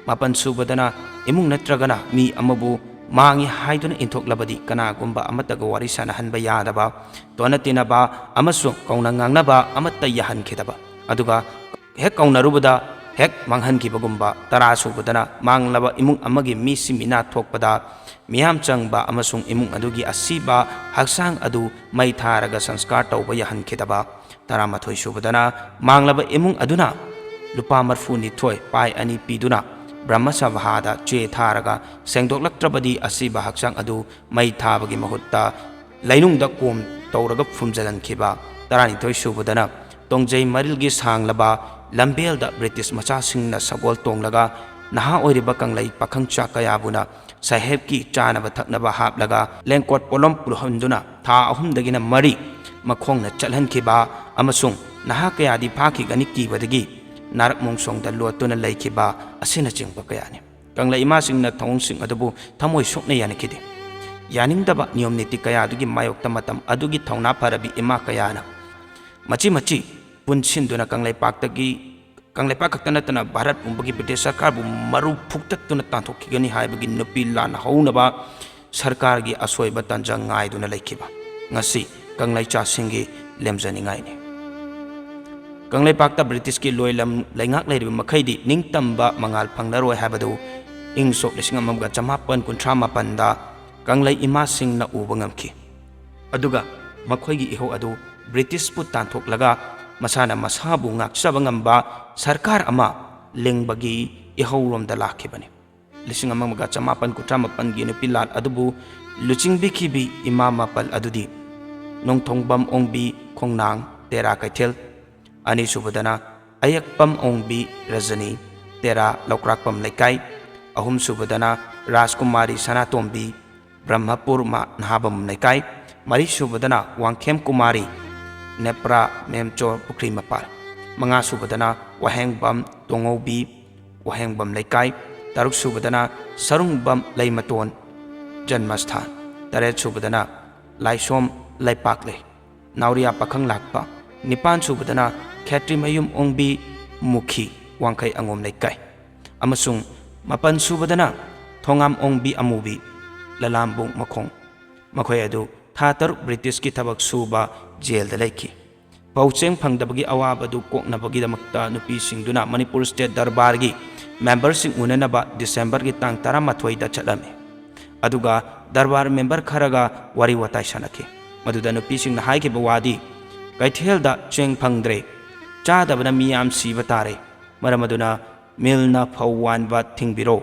ꯃꯥꯄꯟ ꯁꯨꯕꯗꯅ, ꯏꯃꯨꯡ ꯅꯠꯇ꯭ꯔꯒꯅ ꯃꯤ ꯑꯃꯕꯨ ꯃꯥꯡꯉꯤ ꯍꯥꯏꯗꯨꯅ ꯏꯟꯊꯣꯛꯂꯕꯗꯤ ꯀꯅꯥꯒꯨꯝꯕ ꯑꯃꯠꯇꯒ ꯋꯥꯔꯤ ꯁꯥꯟꯅꯍꯟꯕ ꯌꯥꯗꯕ, ꯇꯣꯟꯅ ꯇꯤꯟꯅꯕ ꯑꯃꯁꯨꯡ ꯀꯧꯅ ꯉꯥꯡꯅꯕ ꯑꯃꯠꯇ ꯌꯥꯍꯟꯈꯤꯗꯕ꯫ ꯑꯗꯨꯒ ꯍꯦꯛ ꯀꯧꯅꯔꯨꯕꯗ ꯍꯦꯛ ꯃꯥꯡꯍꯟꯈꯤꯕꯒꯨꯝꯕ꯫ ꯇꯔꯥ ꯁꯨꯕꯗꯅ, ꯃꯥꯡꯂꯕ ꯏꯃꯨꯡ ꯑꯃꯒꯤ ꯃꯤꯁꯤ ꯃꯤꯅꯥ ꯊꯣꯛꯄꯗ ꯃꯤꯌꯥꯝ ꯆꯪꯕ ꯑꯃꯁꯨꯡ ꯏꯃꯨꯡ ꯑꯗꯨꯒꯤ ꯑꯁꯤꯕ ꯍꯛꯆꯥꯡ ꯑꯗꯨ ꯃꯩ ꯊꯥꯔꯒ ꯁꯪꯁꯀꯥꯔ ꯇꯧꯕ ꯌꯥꯍꯟꯈꯤꯗꯕ꯫ ꯇꯔꯥꯃꯥꯊꯣꯏ ꯁꯨꯕꯗꯅ, ꯃꯥꯡꯂꯕ ꯏꯃꯨꯡ ꯑꯗꯨꯅ ꯂꯨꯄꯥ ꯃꯔꯐꯨ ꯅꯤꯊꯣꯏ ꯄꯥꯏ ꯑꯅꯤ ꯄꯤꯗꯨꯅ ꯕ꯭ꯔꯍ꯭ꯃ ꯁꯚꯥꯗ ꯆꯦ ꯊꯥꯔꯒ ꯁꯦꯡꯗꯣꯛꯂꯛꯇ꯭ꯔꯕꯗꯤ ꯑꯁꯤꯕ ꯍꯛꯆꯥꯡ ꯑꯗꯨ ꯃꯩ ꯊꯥꯕꯒꯤ ꯃꯍꯨꯠꯇ ꯂꯩꯅꯨꯡꯗ ꯀꯣꯝ ꯇꯧꯔꯒ ꯐꯨꯝꯖꯤꯜꯍꯟꯈꯤꯕ꯫ ꯇꯔꯥꯅꯤꯊꯣꯏ ꯁꯨꯕꯗꯅ, ꯇꯣꯡꯖꯩ ꯃꯔꯤꯜꯒꯤ ꯁꯥꯡꯂꯕ ꯂꯝꯕꯦꯜꯗ ꯕ꯭ꯔꯤꯇꯤꯁ ꯃꯆꯥꯁꯤꯡꯅ ꯁꯒꯣꯜ ꯇꯣꯡꯂꯒ ꯅꯍꯥ ꯑꯣꯏꯔꯤꯕ ꯀꯪꯂꯩ ꯄꯥꯈꯪ ꯆꯥ ꯀꯌꯥꯕꯨꯅ ꯁꯥꯍꯦꯕꯀꯤ ꯆꯥꯅꯕ ꯊꯛꯅꯕ ꯍꯥꯞꯂꯒ ꯂꯦꯡꯀꯣꯠ ꯄꯣꯠꯂꯣꯝ ꯄꯨꯍꯟꯗꯨꯅ ꯊꯥ ꯑꯍꯨꯝꯗꯒꯤꯅ ꯃꯔꯤ ꯃꯈꯣꯡꯅ ꯆꯠꯍꯟꯈꯤꯕ ꯑꯃꯁꯨꯡ ꯅꯍꯥ ꯀꯌꯥꯗꯤ ꯐꯥꯈꯤꯒꯅꯤ ꯀꯤꯕꯗꯒꯤ ꯅꯥꯔꯛ ꯃꯣꯡꯁꯣꯡꯗ ꯂꯣꯠꯇꯨꯅ ꯂꯩꯈꯤꯕ ꯑꯁꯤꯅꯆꯤꯡꯕ ꯀꯌꯥꯅꯤ꯫ ꯀꯪꯂꯩ ꯏꯃꯥꯁꯤꯡꯅ ꯊꯧꯑꯣꯡꯁꯤꯡ ꯑꯗꯨꯕꯨ ꯊꯃꯣꯏ ꯁꯣꯛꯅ ꯌꯥꯅꯈꯤꯗꯦ꯫ ꯌꯥꯅꯤꯡꯗꯕ ꯅꯤꯌꯣꯝ ꯅꯤꯇꯤ ꯀꯌꯥꯗꯨꯒꯤ ꯃꯥꯌꯣꯛꯇ ꯃꯇꯝ ꯑꯗꯨꯒꯤ ꯊꯧꯅꯥ ꯐꯔꯕꯤ ꯏꯃꯥ ꯀꯌꯥꯅ ꯃꯆꯤ ꯃꯆꯤ ꯄꯨꯟꯁꯤꯟꯗꯨꯅ ꯀꯪꯂꯩꯄꯥꯛꯇꯒꯤ, ꯀꯪꯂꯩꯄꯥꯛ ꯈꯛꯇ ꯅꯠꯇꯅ ꯚꯥꯔꯠ ꯄꯨꯝꯕꯒꯤ ꯕ꯭ꯔꯤꯇꯤꯁ ꯁꯔꯀꯥꯔꯕꯨ ꯃꯔꯨ ꯐꯨꯛꯇꯠꯇꯨꯅ ꯇꯥꯟꯊꯣꯛꯈꯤꯒꯅꯤ ꯍꯥꯏꯕꯒꯤ ꯅꯨꯄꯤ ꯂꯥꯟ ꯍꯧꯅꯕ ꯁꯔꯀꯥꯔꯒꯤ ꯑꯁꯣꯏꯕ ꯇꯥꯟꯖꯥ ꯉꯥꯏꯗꯨꯅ ꯂꯩꯈꯤꯕ ꯉꯁꯤ ꯀꯪꯂꯩꯆꯥꯁꯤꯡꯒꯤ ꯂꯦꯝꯖꯅꯤꯡꯉꯥꯏꯅꯤ꯫ ꯀꯪꯂꯩꯄꯥꯛꯇ ꯕ꯭ꯔꯤꯇꯤꯁꯀꯤ ꯂꯣꯏꯂꯝ ꯂꯩꯉꯥꯛ ꯂꯩꯔꯤꯕ ꯃꯈꯩꯗꯤ ꯅꯤꯡꯇꯝꯕ ꯃꯉꯥꯜ ꯐꯪꯂꯔꯣꯏ ꯍꯥꯏꯕꯗꯨ ꯏꯪ ꯁꯣꯛ ꯂꯤꯁꯤꯡ ꯑꯃꯒ ꯆꯃꯥꯄꯟ ꯀꯨꯟꯊ꯭ꯔꯥ ꯃꯥꯄꯟꯗ ꯀꯪꯂꯩ ꯏꯃꯥꯁꯤꯡꯅ ꯎꯕ ꯉꯝꯈꯤ꯫ ꯑꯗꯨꯒ ꯃꯈꯣꯏꯒꯤ ꯏꯍꯧ ꯑꯗꯨ ꯕ꯭ꯔꯤꯇꯤꯁꯄꯨ ꯇꯥꯟꯊꯣꯛꯂꯒ ꯃꯁꯥꯅ ꯃꯁꯥꯕꯨ ꯉꯥꯛꯆꯕ ꯉꯝꯕ ꯁꯔꯀꯥꯔ ꯑꯃ ꯂꯤꯡꯕꯒꯤ ꯏꯍꯧꯔꯣꯝꯗ ꯂꯥꯛꯈꯤꯕꯅꯤ꯫ ꯂꯤꯁꯤꯡ ꯑꯃꯒ ꯆꯃꯥꯄꯟ ꯀꯨꯟꯊ꯭ꯔꯥ ꯃꯥꯄꯟꯒꯤ ꯅꯨꯄꯤ ꯂꯥꯟ ꯑꯗꯨꯕꯨ ꯂꯨꯆꯤꯡꯕꯤꯈꯤꯕꯤ ꯏꯃꯥ ꯃꯥꯄꯜ ꯑꯗꯨꯗꯤ ꯅꯣꯡꯊꯣꯡꯕꯝ ꯑꯣꯡꯕꯤ ꯈꯣꯡꯅꯥꯡ, ꯇꯦꯔꯥ ꯀꯩꯊꯦꯜ, ꯑꯅꯤꯁꯨꯕꯗꯅ ꯑꯌꯦꯛꯄꯝ ꯑꯣꯡꯕꯤ ꯔꯖꯅꯤ, ꯇꯦꯔꯥ ꯂꯧꯀ꯭ꯔꯥꯛꯄꯝ ꯂꯩꯀꯥꯏ, ꯑꯍꯨꯝꯁꯨꯕꯗꯅ ꯔꯥꯖꯀꯨꯃꯥꯔꯤ ꯁꯅꯥꯇꯣꯝꯕꯤ, ꯕ꯭ꯔꯍ꯭ꯃꯄꯨꯔ ꯃ-, ꯅꯍꯥꯕꯝ ꯂꯩꯀꯥꯏ, ꯃꯔꯤꯁꯨꯕꯗꯅ ꯋꯥꯡꯈꯦꯝ ꯀꯨꯃꯥꯔꯤ, ꯅꯦꯄ꯭ꯔꯥ ꯃꯦꯝꯆꯣꯔ ꯄꯨꯈ꯭ꯔꯤ ꯃꯄꯥꯜ, ꯃꯉꯥꯁꯨꯕꯗꯅ ꯋꯥꯍꯦꯡꯕꯝ ꯇꯣꯉꯧꯕꯤ, ꯋꯥꯍꯦꯡꯕꯝ ꯂꯩꯀꯥꯏ, ꯇꯔꯨꯛꯁꯨꯕꯗꯅ ꯁꯔꯨꯡꯕꯝ ꯂꯩꯃꯇꯣꯟ ꯖꯟꯃꯁꯊꯥꯟ, ꯇꯔꯦꯠꯁꯨꯕꯗꯅ ꯂꯥꯏꯁꯣꯝ ꯂꯩꯄꯥꯛꯂꯩ, ꯅꯥꯎꯔꯤꯌꯥ ꯄꯥꯈꯪ ꯂꯥꯛꯄ, ꯅꯤꯄꯥꯟꯁꯨꯕꯗꯅ ꯈꯦꯇ꯭ꯔꯤꯃꯌꯨꯝ ꯑꯣꯡꯕꯤ ꯃꯨꯈꯤ, ꯋꯥꯡꯈꯩ ꯑꯉꯣꯝ ꯂꯩꯀꯥꯏ, ꯑꯃꯁꯨꯡ ꯃꯥꯄꯟꯁꯨꯕꯗꯅ ꯊꯣꯉꯥꯝ ꯑꯣꯡꯕꯤ ꯑꯃꯨꯕꯤ, ꯂꯂꯥꯝꯕꯨꯡ ꯃꯈꯣꯡ꯫ ꯃꯈꯣꯏ ꯑꯗꯨ ꯊꯥ ꯇꯔꯨꯛ ꯕ꯭ꯔꯤꯇꯤꯁꯀꯤ ꯊꯕꯛ ꯁꯨꯕ ꯖꯦꯜꯗ ꯂꯩꯈꯤ꯫ ꯐꯧ ꯆꯦꯡ ꯐꯪꯗꯕꯒꯤ ꯑꯋꯥꯕꯗꯨ ꯀꯣꯛꯅꯕꯒꯤꯗꯃꯛꯇ ꯅꯨꯄꯤꯁꯤꯡꯗꯨꯅ ꯃꯅꯤꯄꯨꯔ ꯁ꯭ꯇꯦꯠ ꯗꯔꯕꯥꯔꯒꯤ ꯃꯦꯝꯕꯔꯁꯤꯡ ꯎꯅꯅꯕ ꯗꯤꯁꯦꯝꯕꯔꯒꯤ ꯇꯥꯡ ꯇꯔꯥꯃꯥꯊꯣꯏꯗ ꯆꯠꯂꯝꯃꯤ꯫ ꯑꯗꯨꯒ ꯗꯔꯕꯥꯔ ꯃꯦꯝꯕꯔ ꯈꯔꯒ ꯋꯥꯔꯤ ꯋꯥꯇꯥꯏ ꯁꯥꯟꯅꯈꯤ꯫ ꯃꯗꯨꯗ ꯅꯨꯄꯤꯁꯤꯡꯅ ꯍꯥꯏꯈꯤꯕ ꯋꯥꯗꯤ, "ꯀꯩꯊꯦꯜꯗ ꯆꯦꯡ ꯐꯪꯗ꯭ꯔꯦ, ꯆꯥꯗꯕꯅ ꯃꯤ ꯌꯥꯝ ꯁꯤꯕ ꯇꯥꯔꯦ, ꯃꯔꯝ ꯑꯗꯨꯅ ꯃꯤꯜꯅ ꯐꯧ ꯋꯥꯟꯕ ꯊꯤꯡꯕꯤꯔꯣ,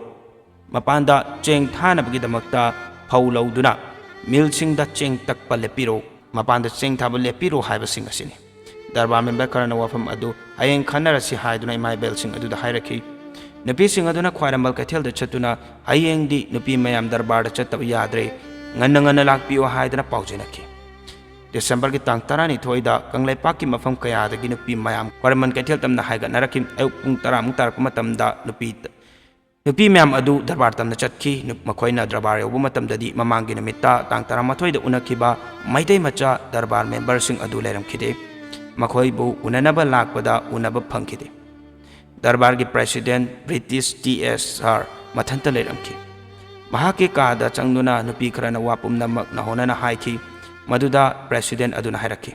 ꯃꯄꯥꯟꯗ ꯆꯦꯡ ꯊꯥꯅꯕꯒꯤꯗꯃꯛꯇ ꯐꯧ ꯂꯧꯗꯨꯅ ꯃꯤꯜꯁꯤꯡꯗ ꯆꯦꯡ ꯇꯛꯄ ꯂꯦꯞꯄꯤꯔꯣ, ꯃꯄꯥꯟꯗ ꯆꯦꯡ ꯊꯥꯕ ꯂꯦꯞꯄꯤꯔꯣ" ꯍꯥꯏꯕꯁꯤꯡ ꯑꯁꯤꯅꯤ꯫ ꯗꯔꯕꯥꯔ ꯃꯦꯝꯕꯔ ꯈꯔꯅ ꯋꯥꯐꯝ ꯑꯗꯨ ꯍꯌꯦꯡ ꯈꯟꯅꯔꯁꯤ ꯍꯥꯏꯗꯨꯅ ꯏꯃꯥ ꯏꯕꯦꯜꯁꯤꯡ ꯑꯗꯨꯗ ꯍꯥꯏꯔꯛꯈꯤ꯫ ꯅꯨꯄꯤꯁꯤꯡ ꯑꯗꯨꯅ ꯈ꯭ꯋꯥꯏꯔꯝꯕꯟ ꯀꯩꯊꯦꯜꯗ ꯆꯠꯇꯨꯅ, "ꯍꯌꯦꯡꯗꯤ ꯅꯨꯄꯤ ꯃꯌꯥꯝ ꯗꯔꯕꯥꯔꯗ ꯆꯠꯇꯕ ꯌꯥꯗ꯭ꯔꯦ, ꯉꯟꯅ ꯉꯟꯅ ꯂꯥꯛꯄꯤꯌꯨ" ꯍꯥꯏꯗꯨꯅ ꯄꯥꯎꯖꯦꯜꯂꯛꯈꯤ꯫ ꯗꯤꯁꯦꯝꯕꯔꯒꯤ ꯇꯥꯡ ꯇꯔꯥꯅꯤꯊꯣꯏꯗ ꯀꯪꯂꯩꯄꯥꯛꯀꯤ ꯃꯐꯝ ꯀꯌꯥꯗꯒꯤ ꯅꯨꯄꯤ ꯃꯌꯥꯝ ꯈ꯭ꯋꯥꯏꯔꯝꯕꯟ ꯀꯩꯊꯦꯜ ꯇꯝꯅ ꯍꯥꯏꯒꯠꯅꯔꯛꯈꯤ꯫ ꯑꯌꯨꯛ ꯄꯨꯡ ꯇꯔꯥꯃꯨꯛ ꯇꯥꯔꯛꯄ ꯃꯇꯝꯗ ꯅꯨꯄꯤ ꯅꯨꯄꯤ ꯃꯌꯥꯝ ꯑꯗꯨ ꯗꯔꯕꯥꯔ ꯇꯝꯅ ꯆꯠꯈꯤ꯫ ꯅꯨ-, ꯃꯈꯣꯏꯅ ꯗꯔꯕꯥꯔ ꯌꯧꯕ ꯃꯇꯝꯗꯗꯤ ꯃꯃꯥꯡꯒꯤ ꯅꯨꯃꯤꯠꯇ, ꯇꯥꯡ ꯇꯔꯥꯃꯥꯊꯣꯏꯗ ꯎꯅꯈꯤꯕ ꯃꯩꯇꯩ ꯃꯆꯥ ꯗꯔꯕꯥꯔ ꯃꯦꯝꯕꯔꯁꯤꯡ ꯑꯗꯨ ꯂꯩꯔꯝꯈꯤꯗꯦ꯫ ꯃꯈꯣꯏꯕꯨ ꯎꯅꯅꯕ ꯂꯥꯛꯄꯗ ꯎꯅꯕ ꯐꯪꯈꯤꯗꯦ꯫ ꯗꯔꯕꯥꯔꯒꯤ ꯄ꯭ꯔꯦꯁꯤꯗꯦꯟ ꯕ꯭ꯔꯤꯇꯤꯁ ꯇꯤ ꯑꯦꯁ ꯁꯥꯔ ꯃꯊꯟꯇ ꯂꯩꯔꯝꯈꯤ꯫ ꯃꯍꯥꯛꯀꯤ ꯀꯥꯗ ꯆꯪꯗꯨꯅ ꯅꯨꯄꯤ ꯈꯔꯅ ꯋꯥ ꯄꯨꯝꯅꯃꯛ ꯅꯥꯍꯣꯅꯅ ꯍꯥꯏꯈꯤ꯫ ꯃꯗꯨꯗ ꯄ꯭ꯔꯦꯁꯤꯗꯦꯟ ꯑꯗꯨꯅ ꯍꯥꯏꯔꯛꯈꯤ,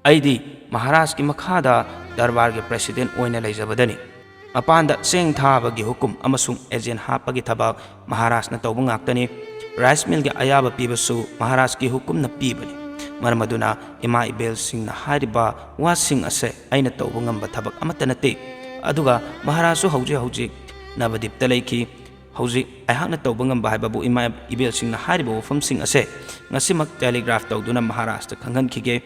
"ꯑꯩꯗꯤ ꯃꯍꯥꯔꯥꯖꯀꯤ ꯃꯈꯥꯗ ꯗꯔꯕꯥꯔꯒꯤ ꯄ꯭ꯔꯦꯁꯤꯗꯦꯟ ꯑꯣꯏꯅ ꯂꯩꯖꯕꯗꯅꯤ꯫ ꯃꯄꯥꯟꯗ ꯆꯦꯡ ꯊꯥꯕꯒꯤ ꯍꯨꯀꯨꯝ ꯑꯃꯁꯨꯡ ꯑꯦꯖꯦꯟ ꯍꯥꯞꯄꯒꯤ ꯊꯕꯛ ꯃꯍꯥꯔꯥꯖꯅ ꯇꯧꯕ ꯉꯥꯛꯇꯅꯤ꯫ ꯔꯥꯏꯁ ꯃꯤꯜꯒꯤ ꯑꯌꯥꯕ ꯄꯤꯕꯁꯨ ꯃꯍꯥꯔꯥꯖꯀꯤ ꯍꯨꯀꯨꯝꯅ ꯄꯤꯕꯅꯤ꯫ ꯃꯔꯝ ꯑꯗꯨꯅ ꯏꯃꯥ ꯏꯕꯦꯜꯁꯤꯡꯅ ꯍꯥꯏꯔꯤꯕ ꯋꯥꯁꯤꯡ ꯑꯁꯦ ꯑꯩꯅ ꯇꯧꯕ ꯉꯝꯕ ꯊꯕꯛ ꯑꯃꯠꯇ ꯅꯠꯇꯦ꯫ ꯑꯗꯨꯒ ꯃꯍꯥꯔꯥꯖꯁꯨ ꯍꯧꯖꯤꯛ ꯍꯧꯖꯤꯛ ꯅꯕꯗꯤꯞꯇ ꯂꯩꯈꯤ꯫ ꯍꯧꯖꯤꯛ ꯑꯩꯍꯥꯛꯅ ꯇꯧꯕ ꯉꯝꯕ ꯍꯥꯏꯕꯕꯨ ꯏꯃꯥ ꯏꯕꯦꯜꯁꯤꯡꯅ ꯍꯥꯏꯔꯤꯕ ꯋꯥꯐꯝꯁꯤꯡ ꯑꯁꯦ ꯉꯁꯤꯃꯛ ꯇꯦꯂꯤꯒ꯭ꯔꯥꯐ ꯇꯧꯗꯨꯅ ꯃꯍꯥꯔꯥꯖꯇ ꯈꯪꯍꯟꯈꯤꯒꯦ"꯫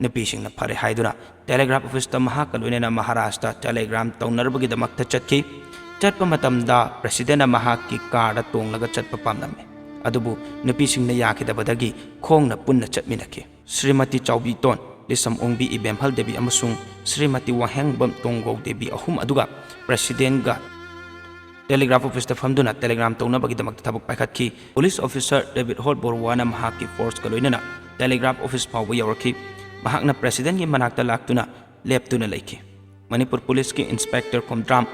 ꯅꯨꯄꯤꯁꯤꯡꯅ ꯐꯔꯦ ꯍꯥꯏꯗꯨꯅ ꯇꯦꯂꯤꯒ꯭ꯔꯥꯐ ꯑꯣꯐꯤꯁꯇ ꯃꯍꯥꯛꯀ ꯂꯣꯏꯅꯅ ꯃꯍꯥꯔꯥꯖꯇ ꯇꯦꯂꯤꯒ꯭ꯔꯥꯝ ꯇꯧꯅꯔꯨꯕꯒꯤꯗꯃꯛꯇ ꯆꯠꯈꯤ꯫ ꯆꯠꯄ ꯃꯇꯝꯗ ꯄ꯭ꯔꯦꯁꯤꯗꯦꯟꯅ ꯃꯍꯥꯛꯀꯤ ꯀꯥꯔꯗ ꯇꯣꯡꯂꯒ ꯆꯠꯄ ꯄꯥꯝꯂꯝꯃꯤ꯫ ꯑꯗꯨꯕꯨ ꯅꯨꯄꯤꯁꯤꯡꯅ ꯌꯥꯈꯤꯗꯕꯗꯒꯤ ꯈꯣꯡꯅ ꯄꯨꯟꯅ ꯆꯠꯃꯤꯟꯅꯈꯤ꯫ ꯁ꯭ꯔꯤꯃꯇꯤ ꯆꯥꯎꯕꯤꯇꯣꯟ, ꯂꯤꯁꯝ ꯑꯣꯡꯕꯤ ꯏꯕꯦꯝꯍꯜ ꯗꯦꯕꯤ ꯑꯃꯁꯨꯡ ꯁ꯭ꯔꯤꯃꯇꯤ ꯋꯥꯍꯦꯡꯕꯝ ꯇꯣꯡꯒꯧ ꯗꯦꯕꯤ ꯑꯍꯨꯝ ꯑꯗꯨꯒ ꯄ꯭ꯔꯦꯁꯤꯗꯦꯟꯒ ꯇꯦꯂꯤꯒ꯭ꯔꯥꯐ ꯑꯣꯐꯤꯁꯇ ꯐꯝꯗꯨꯅ ꯇꯦꯂꯤꯒ꯭ꯔꯥꯝ ꯇꯧꯅꯕꯒꯤꯗꯃꯛꯇ ꯊꯕꯛ ꯄꯥꯏꯈꯠꯈꯤ꯫ ꯄꯨꯂꯤꯁ ꯑꯣꯐꯤꯁꯔ ꯗꯦꯕꯤꯠ ꯍꯣꯜ ꯕꯣꯔꯨꯋꯥꯅ ꯃꯍꯥꯛꯀꯤ ꯐꯣꯔꯁꯀ ꯂꯣꯏꯅꯅ ꯇꯦꯂꯤꯒ꯭ꯔꯥꯐ ꯑꯣꯐꯤꯁ ꯐꯥꯎꯕ ꯌꯧꯔꯛꯈꯤ꯫ ꯃꯍꯥꯛꯅ ꯄ꯭ꯔꯦꯁꯤꯗꯦꯟꯒꯤ ꯃꯅꯥꯛꯇ ꯂꯥꯛꯇꯨꯅ ꯂꯦꯞꯇꯨꯅ ꯂꯩꯈꯤ꯫ ꯃꯅꯤꯄꯨꯔ ꯄꯨꯂꯤꯁꯀꯤ ꯏꯟꯁꯄꯦꯛꯇꯔ ꯈꯣꯝꯗ꯭ꯔꯥꯝ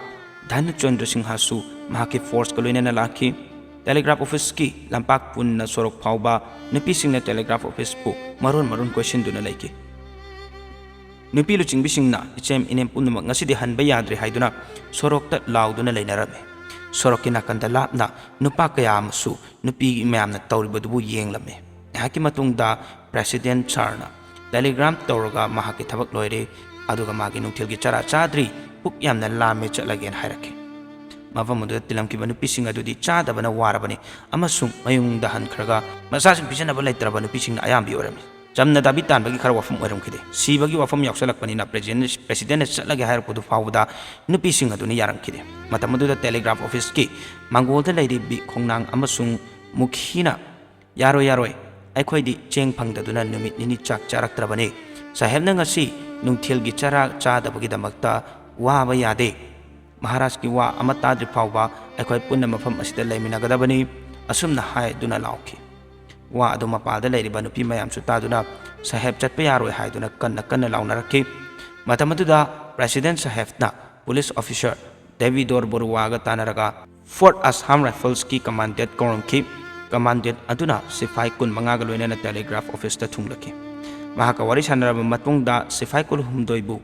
ꯙꯅꯆꯟꯗ꯭ꯔ ꯁꯤꯡꯍꯁꯨ ꯃꯍꯥꯛꯀꯤ ꯐꯣꯔꯁꯀ ꯂꯣꯏꯅꯅ ꯂꯥꯛꯈꯤ꯫ ꯇꯦꯂꯤꯒ꯭ꯔꯥꯐ ꯑꯣꯐꯤꯁꯀꯤ ꯂꯝꯄꯥꯛ ꯄꯨꯟꯅ ꯁꯣꯔꯣꯛ ꯐꯥꯎꯕ ꯅꯨꯄꯤꯁꯤꯡꯅ ꯇꯦꯂꯤꯒ꯭ꯔꯥꯐ ꯑꯣꯐꯤꯁꯄꯨ ꯃꯔꯣꯟ ꯃꯔꯣꯟ ꯀꯣꯏꯁꯤꯟꯗꯨꯅ ꯂꯩꯈꯤ꯫ ꯅꯨꯄꯤ ꯂꯨꯆꯤꯡꯕꯤꯁꯤꯡꯅ ꯏꯆꯦꯝ ꯏꯅꯦꯝ ꯄꯨꯝꯅꯃꯛ ꯉꯁꯤꯗꯤ ꯍꯟꯕ ꯌꯥꯗ꯭ꯔꯦ ꯍꯥꯏꯗꯨꯅ ꯁꯣꯔꯣꯛꯇ ꯂꯥꯎꯗꯨꯅ ꯂꯩꯅꯔꯝꯃꯤ꯫ ꯁꯣꯔꯣꯛꯀꯤ ꯅꯥꯀꯟꯗ ꯂꯥꯞꯅ ꯅꯨꯄꯥ ꯀꯌꯥ ꯑꯃꯁꯨ ꯅꯨꯄꯤ ꯃꯌꯥꯝꯅ ꯇꯧꯔꯤꯕꯗꯨꯕꯨ ꯌꯦꯡꯂꯝꯃꯤ꯫ ꯉꯥꯏꯍꯥꯛꯀꯤ ꯃꯇꯨꯡꯗ ꯄ꯭ꯔꯦꯁꯤꯗꯦꯟ ꯁꯥꯔꯅ ꯇꯦꯂꯤꯒ꯭ꯔꯥꯝ ꯇꯧꯔꯒ ꯃꯍꯥꯛꯀꯤ ꯊꯕꯛ ꯂꯣꯏꯔꯦ, ꯑꯗꯨꯒ ꯃꯥꯒꯤ ꯅꯨꯡꯊꯤꯜꯒꯤ ꯆꯔꯥ ꯆꯥꯗ꯭ꯔꯤ, ꯄꯨꯛ ꯌꯥꯝꯅ ꯂꯥꯝꯃꯦ, ꯆꯠꯂꯒꯦꯅ ꯍꯥꯏꯔꯛꯈꯤ꯫ ꯃꯐꯝ ꯑꯗꯨꯗ ꯇꯤꯜꯂꯝꯈꯤꯕ ꯅꯨꯄꯤꯁꯤꯡ ꯑꯗꯨꯗꯤ ꯆꯥꯗꯕꯅ ꯋꯥꯔꯕꯅꯤ ꯑꯃꯁꯨꯡ ꯃꯌꯨꯝꯗ ꯍꯟꯈ꯭ꯔꯒ ꯃꯆꯥꯁꯤꯡ ꯄꯤꯖꯅꯕ ꯂꯩꯇ꯭ꯔꯕ ꯅꯨꯄꯤꯁꯤꯡꯅ ꯑꯌꯥꯝꯕꯤ ꯑꯣꯏꯔꯝꯃꯤ꯫ ꯇꯝꯅ ꯗꯥꯕꯤ ꯇꯥꯟꯕꯒꯤ ꯈꯔ ꯋꯥꯐꯝ ꯑꯣꯏꯔꯝꯈꯤꯗꯦ꯫ ꯁꯤꯕꯒꯤ ꯋꯥꯐꯝ ꯌꯥꯎꯁꯜꯂꯛꯄꯅꯤꯅ ꯄ꯭ꯔꯦꯁꯤꯗꯦꯟ-, ꯄ꯭ꯔꯦꯁꯤꯗꯦꯟꯅ ꯆꯠꯂꯒꯦ ꯍꯥꯏꯔꯛꯄꯗꯨ ꯐꯥꯎꯕꯗ ꯅꯨꯄꯤꯁꯤꯡ ꯑꯗꯨꯅ ꯌꯥꯔꯝꯈꯤꯗꯦ꯫ ꯃꯇꯝ ꯑꯗꯨꯗ ꯇꯦꯂꯤꯒ꯭ꯔꯥꯐ ꯑꯣꯐꯤꯁꯀꯤ ꯃꯥꯡꯒꯣꯜꯗ ꯂꯩꯔꯤꯕꯤ ꯈꯣꯡꯅꯥꯡ ꯑꯃꯁꯨꯡ ꯃꯨꯈꯤꯅ, "ꯌꯥꯔꯣꯏ, ꯌꯥꯔꯣꯏ, ꯑꯩꯈꯣꯏꯗꯤ ꯆꯦꯡ ꯐꯪꯗꯗꯨꯅ ꯅꯨꯃꯤꯠ ꯅꯤꯅꯤ ꯆꯥꯛ ꯆꯥꯔꯛꯇ꯭ꯔꯕꯅꯤ꯫ ꯁꯥꯍꯦꯕꯅ ꯉꯁꯤ ꯅꯨꯡꯊꯤꯜꯒꯤ ꯆꯔꯥ ꯆꯥꯗꯕꯒꯤꯗꯃꯛꯇ ꯋꯥꯕ ꯌꯥꯗꯦ꯫ ꯃꯍꯥꯔꯥꯖꯀꯤ ꯋꯥ ꯑꯃ ꯇꯥꯗ꯭ꯔꯤ ꯐꯥꯎꯕ ꯑꯩꯈꯣꯏ ꯄꯨꯟꯅ ꯃꯐꯝ ꯑꯁꯤꯗ ꯂꯩꯃꯤꯟꯅꯒꯗꯕꯅꯤ," ꯑꯁꯨꯝꯅ ꯍꯥꯏꯗꯨꯅ ꯂꯥꯎꯈꯤ꯫ ꯋꯥ ꯑꯗꯨ ꯃꯄꯥꯜꯗ ꯂꯩꯔꯤꯕ ꯅꯨꯄꯤ ꯃꯌꯥꯝꯁꯨ ꯇꯥꯗꯨꯅ ꯁꯥꯍꯦꯕ ꯆꯠꯄ ꯌꯥꯔꯣꯏ ꯍꯥꯏꯗꯨꯅ ꯀꯟꯅ ꯀꯟꯅ ꯂꯥꯎꯅꯔꯛꯈꯤ꯫ ꯃꯇꯝ ꯑꯗꯨꯗ ꯄ꯭ꯔꯦꯁꯤꯗꯦꯟ ꯁꯥꯍꯦꯕꯅ ꯄꯨꯂꯤꯁ ꯑꯣꯐꯤꯁꯔ ꯗꯦꯕꯤꯗꯣꯔ ꯕꯣꯔꯨꯋꯥꯒ ꯇꯥꯟꯅꯔꯒ ꯐꯣꯔꯠ ꯑꯁꯥꯝ ꯔꯥꯏꯐꯜꯁꯀꯤ ꯀꯃꯥꯟꯗꯦꯟꯠ ꯀꯧꯔꯝꯈꯤ꯫ ꯀꯃꯥꯟꯗꯦꯟꯠ ꯑꯗꯨꯅ ꯁꯤꯐꯥꯏ ꯀꯨꯟꯃꯉꯥꯒ ꯂꯣꯏꯅꯅ ꯇꯦꯂꯤꯒ꯭ꯔꯥꯐ ꯑꯣꯐꯤꯁꯇ ꯊꯨꯡꯂꯈꯤ꯫ ꯃꯍꯥꯛꯀ ꯋꯥꯔꯤ ꯁꯥꯟꯅꯔꯕ ꯃꯇꯨꯡꯗ ꯁꯤꯐꯥꯏ ꯀꯨꯟꯍꯨꯝꯗꯣꯏꯕꯨ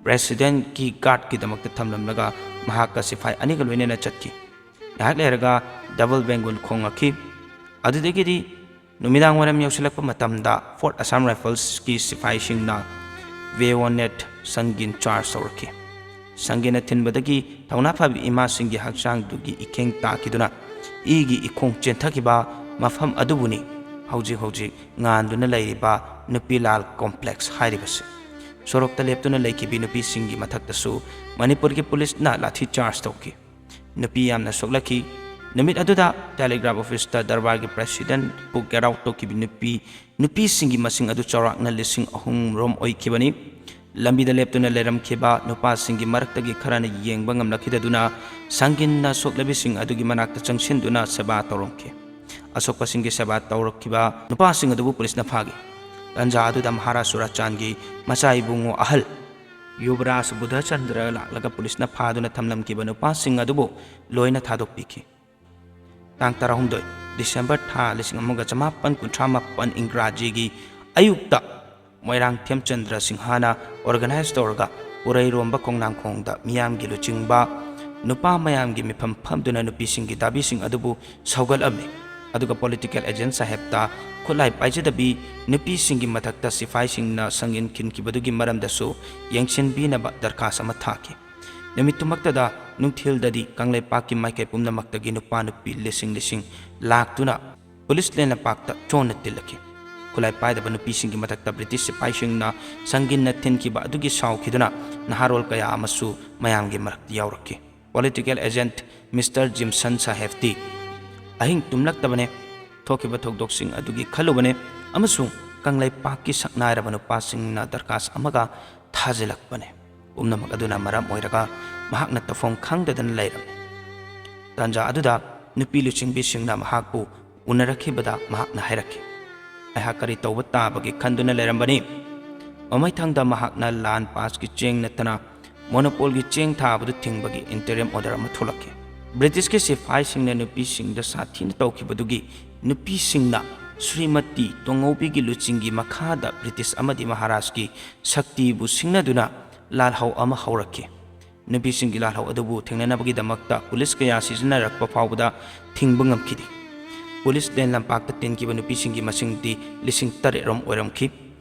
ꯄ꯭ꯔꯦꯁꯤꯗꯦꯟꯠꯀꯤ ꯒꯥꯔꯗꯀꯤꯗꯃꯛꯇ ꯊꯝꯂꯝꯂꯒ ꯃꯍꯥꯛꯀ ꯁꯤꯐꯥꯏ ꯑꯅꯤꯒ ꯂꯣꯏꯅꯅ ꯆꯠꯈꯤ꯫ ꯉꯥꯏꯍꯥꯛ ꯂꯩꯔꯒ ꯗꯕꯜ ꯕꯦꯡꯒꯨꯜ ꯈꯣꯡꯂꯛꯈꯤ꯫ ꯑꯗꯨꯗꯒꯤꯗꯤ ꯅꯨꯃꯤꯗꯥꯡ ꯋꯥꯏꯔꯝ ꯌꯧꯁꯤꯜꯂꯛꯄ ꯃꯇꯝꯗ ꯐꯣꯔꯠ ꯑꯁꯥꯝ ꯔꯥꯏꯐꯜꯁꯀꯤ ꯁꯤꯐꯥꯏꯁꯤꯡꯅ ꯕꯦꯌꯣꯅꯦꯠ ꯁꯪꯒꯤꯟ ꯆꯥꯔꯖ ꯇꯧꯔꯛꯈꯤ꯫ ꯁꯪꯒꯤꯟꯅ ꯊꯤꯟꯕꯗꯒꯤ ꯊꯧꯅꯥ ꯐꯕꯤ ꯏꯃꯥꯁꯤꯡꯒꯤ ꯍꯛꯆꯥꯡꯗꯨꯒꯤ ꯏꯈꯦꯡ ꯇꯥꯈꯤꯗꯨꯅ ꯏꯒꯤ ꯏꯈꯣꯡ ꯆꯦꯟꯊꯈꯤꯕ ꯃꯐꯝ ꯑꯗꯨꯕꯨꯅꯤ ꯍꯧꯖꯤꯛ ꯍꯧꯖꯤꯛ ꯉꯥꯟꯗꯨꯅ ꯂꯩꯔꯤꯕ ꯅꯨꯄꯤ ꯂꯥꯜ ꯀꯣꯝꯄ꯭ꯂꯦꯛꯁ ꯍꯥꯏꯔꯤꯕꯁꯤ꯫ ꯁꯣꯔꯣꯛꯇ ꯂꯦꯞꯇꯨꯅ ꯂꯩꯈꯤꯕꯤ ꯅꯨꯄꯤꯁꯤꯡꯒꯤ ꯃꯊꯛꯇꯁꯨ ꯃꯅꯤꯄꯨꯔꯒꯤ ꯄꯨꯂꯤꯁꯅ ꯂꯥꯊꯤ ꯆꯥꯔꯖ ꯇꯧꯈꯤ꯫ ꯅꯨꯄꯤ ꯌꯥꯝꯅ ꯁꯣꯛꯂꯛꯈꯤ꯫ ꯅꯨꯃꯤꯠ ꯑꯗꯨꯗ ꯇꯦꯂꯤꯒ꯭ꯔꯥꯐ ꯑꯣꯐꯤꯁꯇ ꯗꯔꯕꯥꯔꯒꯤ ꯄ꯭ꯔꯦꯁꯤꯗꯦꯟꯠꯄꯨ ꯒꯦꯠ ꯑꯥꯎꯠ ꯇꯧꯈꯤꯕ ꯅꯨꯄꯤ, ꯅꯨꯄꯤꯁꯤꯡꯒꯤ ꯃꯁꯤꯡ ꯑꯗꯨ ꯆꯥꯎꯔꯥꯛꯅ ꯂꯤꯁꯤꯡ ꯑꯍꯨꯝ ꯔꯣꯝ ꯑꯣꯏꯈꯤꯕꯅꯤ꯫ ꯂꯝꯕꯤꯗ ꯂꯦꯞꯇꯨꯅ ꯂꯩꯔꯝꯈꯤꯕ ꯅꯨꯄꯥꯁꯤꯡꯒꯤ ꯃꯔꯛꯇꯒꯤ ꯈꯔꯅ ꯌꯦꯡꯕ ꯉꯝꯂꯛꯈꯤꯗꯗꯨꯅ ꯁꯪꯒꯤꯟꯅ ꯁꯣꯛꯂꯕꯤꯁꯤꯡ ꯑꯗꯨꯒꯤ ꯃꯅꯥꯛꯇ ꯆꯪꯁꯤꯟꯗꯨꯅ ꯁꯦꯕꯥ ꯇꯧꯔꯝꯈꯤ꯫ ꯑꯁꯣꯛꯄꯁꯤꯡꯒꯤ ꯁꯦꯕꯥ ꯇꯧꯔꯛꯈꯤꯕ ꯅꯨꯄꯥꯁꯤꯡ ꯑꯗꯨꯕꯨ ꯄꯨꯂꯤꯁꯅ ꯐꯥꯈꯤ꯫ ꯇꯟꯖꯥ ꯑꯗꯨꯗ ꯃꯍꯥꯔꯥꯖ ꯁꯨꯔꯥꯆꯥꯟꯒꯤ ꯃꯆꯥ ꯏꯕꯨꯡꯉꯣ ꯑꯍꯜ ꯌꯨꯕꯔꯥꯖ ꯕꯨꯙꯆꯟꯗ꯭ꯔ ꯂꯥꯛꯂꯒ ꯄꯨꯂꯤꯁꯅ ꯐꯥꯗꯨꯅ ꯊꯝꯂꯝꯈꯤꯕ ꯅꯨꯄꯥꯁꯤꯡ ꯑꯗꯨꯕꯨ ꯂꯣꯏꯅ ꯊꯥꯗꯣꯛꯄꯤꯈꯤ꯫ ꯇꯥꯡ ꯇꯔꯥꯍꯨꯝꯗꯣꯏ ꯗꯤꯁꯦꯝꯕꯔ ꯊꯥ ꯂꯤꯁꯤꯡ ꯑꯃꯒ ꯆꯃꯥꯄꯟ ꯀꯨꯟꯊ꯭ꯔꯥ ꯃꯥꯄꯟ ꯏꯪꯒ꯭ꯔꯥꯖꯤꯒꯤ ꯑꯌꯨꯛꯇ ꯃꯣꯏꯔꯥꯡ ꯊꯦꯝꯆꯟꯗ꯭ꯔ ꯁꯤꯡꯍꯅ ꯑꯣꯔꯒꯅꯥꯏꯖ ꯇꯧꯔꯒ ꯄꯨꯔꯩꯔꯣꯝꯕ ꯈꯣꯡꯅꯥꯡꯈꯣꯡꯗ ꯃꯤꯌꯥꯝꯒꯤ ꯂꯨꯆꯤꯡꯕ ꯅꯨꯄꯥ ꯃꯌꯥꯝꯒꯤ ꯃꯤꯐꯝ ꯐꯝꯗꯨꯅ ꯅꯨꯄꯤꯁꯤꯡꯒꯤ ꯗꯥꯕꯤꯁꯤꯡ ꯑꯗꯨꯕꯨ ꯁꯧꯒꯠꯂꯝꯃꯤ꯫ ꯑꯗꯨꯒ ꯄꯣꯂꯤꯇꯤꯀꯦꯜ ꯑꯦꯖꯦꯟꯠ ꯁꯥꯍꯦꯕꯇ ꯈꯨꯠꯂꯥꯏ ꯄꯥꯏꯖꯗꯕꯤ ꯅꯨꯄꯤꯁꯤꯡꯒꯤ ꯃꯊꯛꯇ ꯁꯤꯐꯥꯏꯁꯤꯡꯅ ꯁꯪꯒꯤꯟ ꯈꯤꯟꯈꯤꯕꯗꯨꯒꯤ ꯃꯔꯝꯗꯁꯨ ꯌꯦꯡꯁꯤꯟꯕꯤꯅꯕ ꯗꯔꯈꯥꯁ ꯑꯃ ꯊꯥꯈꯤ꯫ ꯅꯨꯃꯤꯠꯇꯨꯃꯛꯇꯗ ꯅꯨꯡꯊꯤꯜꯗꯗꯤ ꯀꯪꯂꯩꯄꯥꯛꯀꯤ ꯃꯥꯏꯀꯩ ꯄꯨꯝꯅꯃꯛꯇꯒꯤ ꯅꯨꯄꯥ ꯅꯨꯄꯤ ꯂꯤꯁꯤꯡ ꯂꯤꯁꯤꯡ ꯂꯥꯛꯇꯨꯅ ꯄꯨꯂꯤꯁ ꯂꯦꯟꯂꯝꯄꯥꯛꯇ ꯆꯣꯟꯅ ꯇꯤꯜꯂꯛꯈꯤ꯫ ꯈꯨꯠꯂꯥꯏ ꯄꯥꯏꯗꯕ ꯅꯨꯄꯤꯁꯤꯡꯒꯤ ꯃꯊꯛꯇ ꯕ꯭ꯔꯤꯇꯤꯁ ꯁꯤꯐꯥꯏꯁꯤꯡꯅ ꯁꯪꯒꯤꯟꯅ ꯊꯤꯟꯈꯤꯕ ꯑꯗꯨꯒꯤ ꯁꯥꯎꯈꯤꯗꯨꯅ ꯅꯍꯥꯔꯣꯜ ꯀꯌꯥ ꯑꯃꯁꯨ ꯃꯌꯥꯝꯒꯤ ꯃꯔꯛꯇ ꯌꯥꯎꯔꯛꯈꯤ꯫ Political agent Mister Jimson ꯁꯥꯍꯦꯕꯇꯤ ꯑꯍꯤꯡ ꯇꯨꯝꯂꯛꯇꯕꯅꯦ꯫ ꯊꯣꯛꯈꯤꯕ ꯊꯧꯗꯣꯛꯁꯤꯡ ꯑꯗꯨꯒꯤ ꯈꯜꯂꯨꯕꯅꯦ ꯑꯃꯁꯨꯡ ꯀꯪꯂꯩꯄꯥꯛꯀꯤ ꯁꯛꯅꯥꯏꯔꯕ ꯅꯨꯄꯥꯁꯤꯡꯅ ꯗꯔꯈꯥꯁ ꯑꯃꯒ ꯊꯥꯖꯤꯜꯂꯛꯄꯅꯦ꯫ ꯄꯨꯝꯅꯃꯛ ꯑꯗꯨꯅ ꯃꯔꯝ ꯑꯣꯏꯔꯒ ꯃꯍꯥꯛꯅ ꯇꯧꯐꯝ ꯈꯪꯗꯗꯅ ꯂꯩꯔꯝꯃꯤ꯫ ꯇꯥꯟꯖꯥ ꯑꯗꯨꯗ ꯅꯨꯄꯤ ꯂꯨꯆꯤꯡꯕꯤꯁꯤꯡꯅ ꯃꯍꯥꯛꯄꯨ ꯎꯅꯔꯛꯈꯤꯕꯗ ꯃꯍꯥꯛꯅ ꯍꯥꯏꯔꯛꯈꯤ, "ꯑꯩꯍꯥꯛ ꯀꯔꯤ ꯇꯧꯕ ꯇꯥꯕꯒꯦ ꯈꯟꯗꯨꯅ ꯂꯩꯔꯝꯕꯅꯤ"꯫ ꯃꯃꯩꯊꯪꯗ ꯃꯍꯥꯛꯅ ꯂꯥꯟ ꯄꯥꯁꯀꯤ ꯆꯦꯡ ꯅꯠꯇꯅ ꯃꯣꯅꯣꯄꯣꯜꯒꯤ ꯆꯦꯡ ꯊꯥꯕꯗꯨ ꯊꯤꯡꯕꯒꯤ interim order ꯑꯃ ꯊꯣꯛꯂꯛꯈꯤ꯫ ꯕ꯭ꯔꯤꯇꯤꯁꯀꯤ ꯁꯤꯐꯥꯏꯁꯤꯡꯅ ꯅꯨꯄꯤꯁꯤꯡꯗ ꯁꯥꯊꯤꯅ ꯇꯧꯈꯤꯕꯗꯨꯒꯤ ꯅꯨꯄꯤꯁꯤꯡꯅ ꯁ꯭ꯔꯤꯃꯇꯤ ꯇꯣꯉꯧꯕꯤꯒꯤ ꯂꯨꯆꯤꯡꯒꯤ ꯃꯈꯥꯗ ꯕ꯭ꯔꯤꯇꯤꯁ ꯑꯃꯗꯤ ꯃꯍꯥꯔꯥꯖꯀꯤ ꯁꯛꯇꯤꯕꯨ ꯁꯤꯡꯅꯗꯨꯅ ꯂꯥꯜꯍꯧ ꯑꯃ ꯍꯧꯔꯛꯈꯤ꯫ ꯅꯨꯄꯤꯁꯤꯡꯒꯤ ꯂꯥꯜꯍꯧ ꯑꯗꯨꯕꯨ ꯊꯦꯡꯅꯅꯕꯒꯤꯗꯃꯛꯇ ꯄꯨꯂꯤꯁ ꯀꯌꯥ ꯁꯤꯖꯤꯟꯅꯔꯛꯄ ꯐꯥꯎꯕꯗ ꯊꯤꯡꯕ ꯉꯝꯈꯤꯗꯦ꯫ ꯄꯨꯂꯤꯁ ꯂꯦꯟ ꯂꯝꯄꯥꯛꯇ ꯇꯤꯟꯈꯤꯕ ꯅꯨꯄꯤꯁꯤꯡꯒꯤ ꯃꯁꯤꯡꯗꯤ ꯂꯤꯁꯤꯡ ꯇꯔꯦꯠ ꯔꯣꯝ ꯑꯣꯏꯔꯝꯈꯤ꯫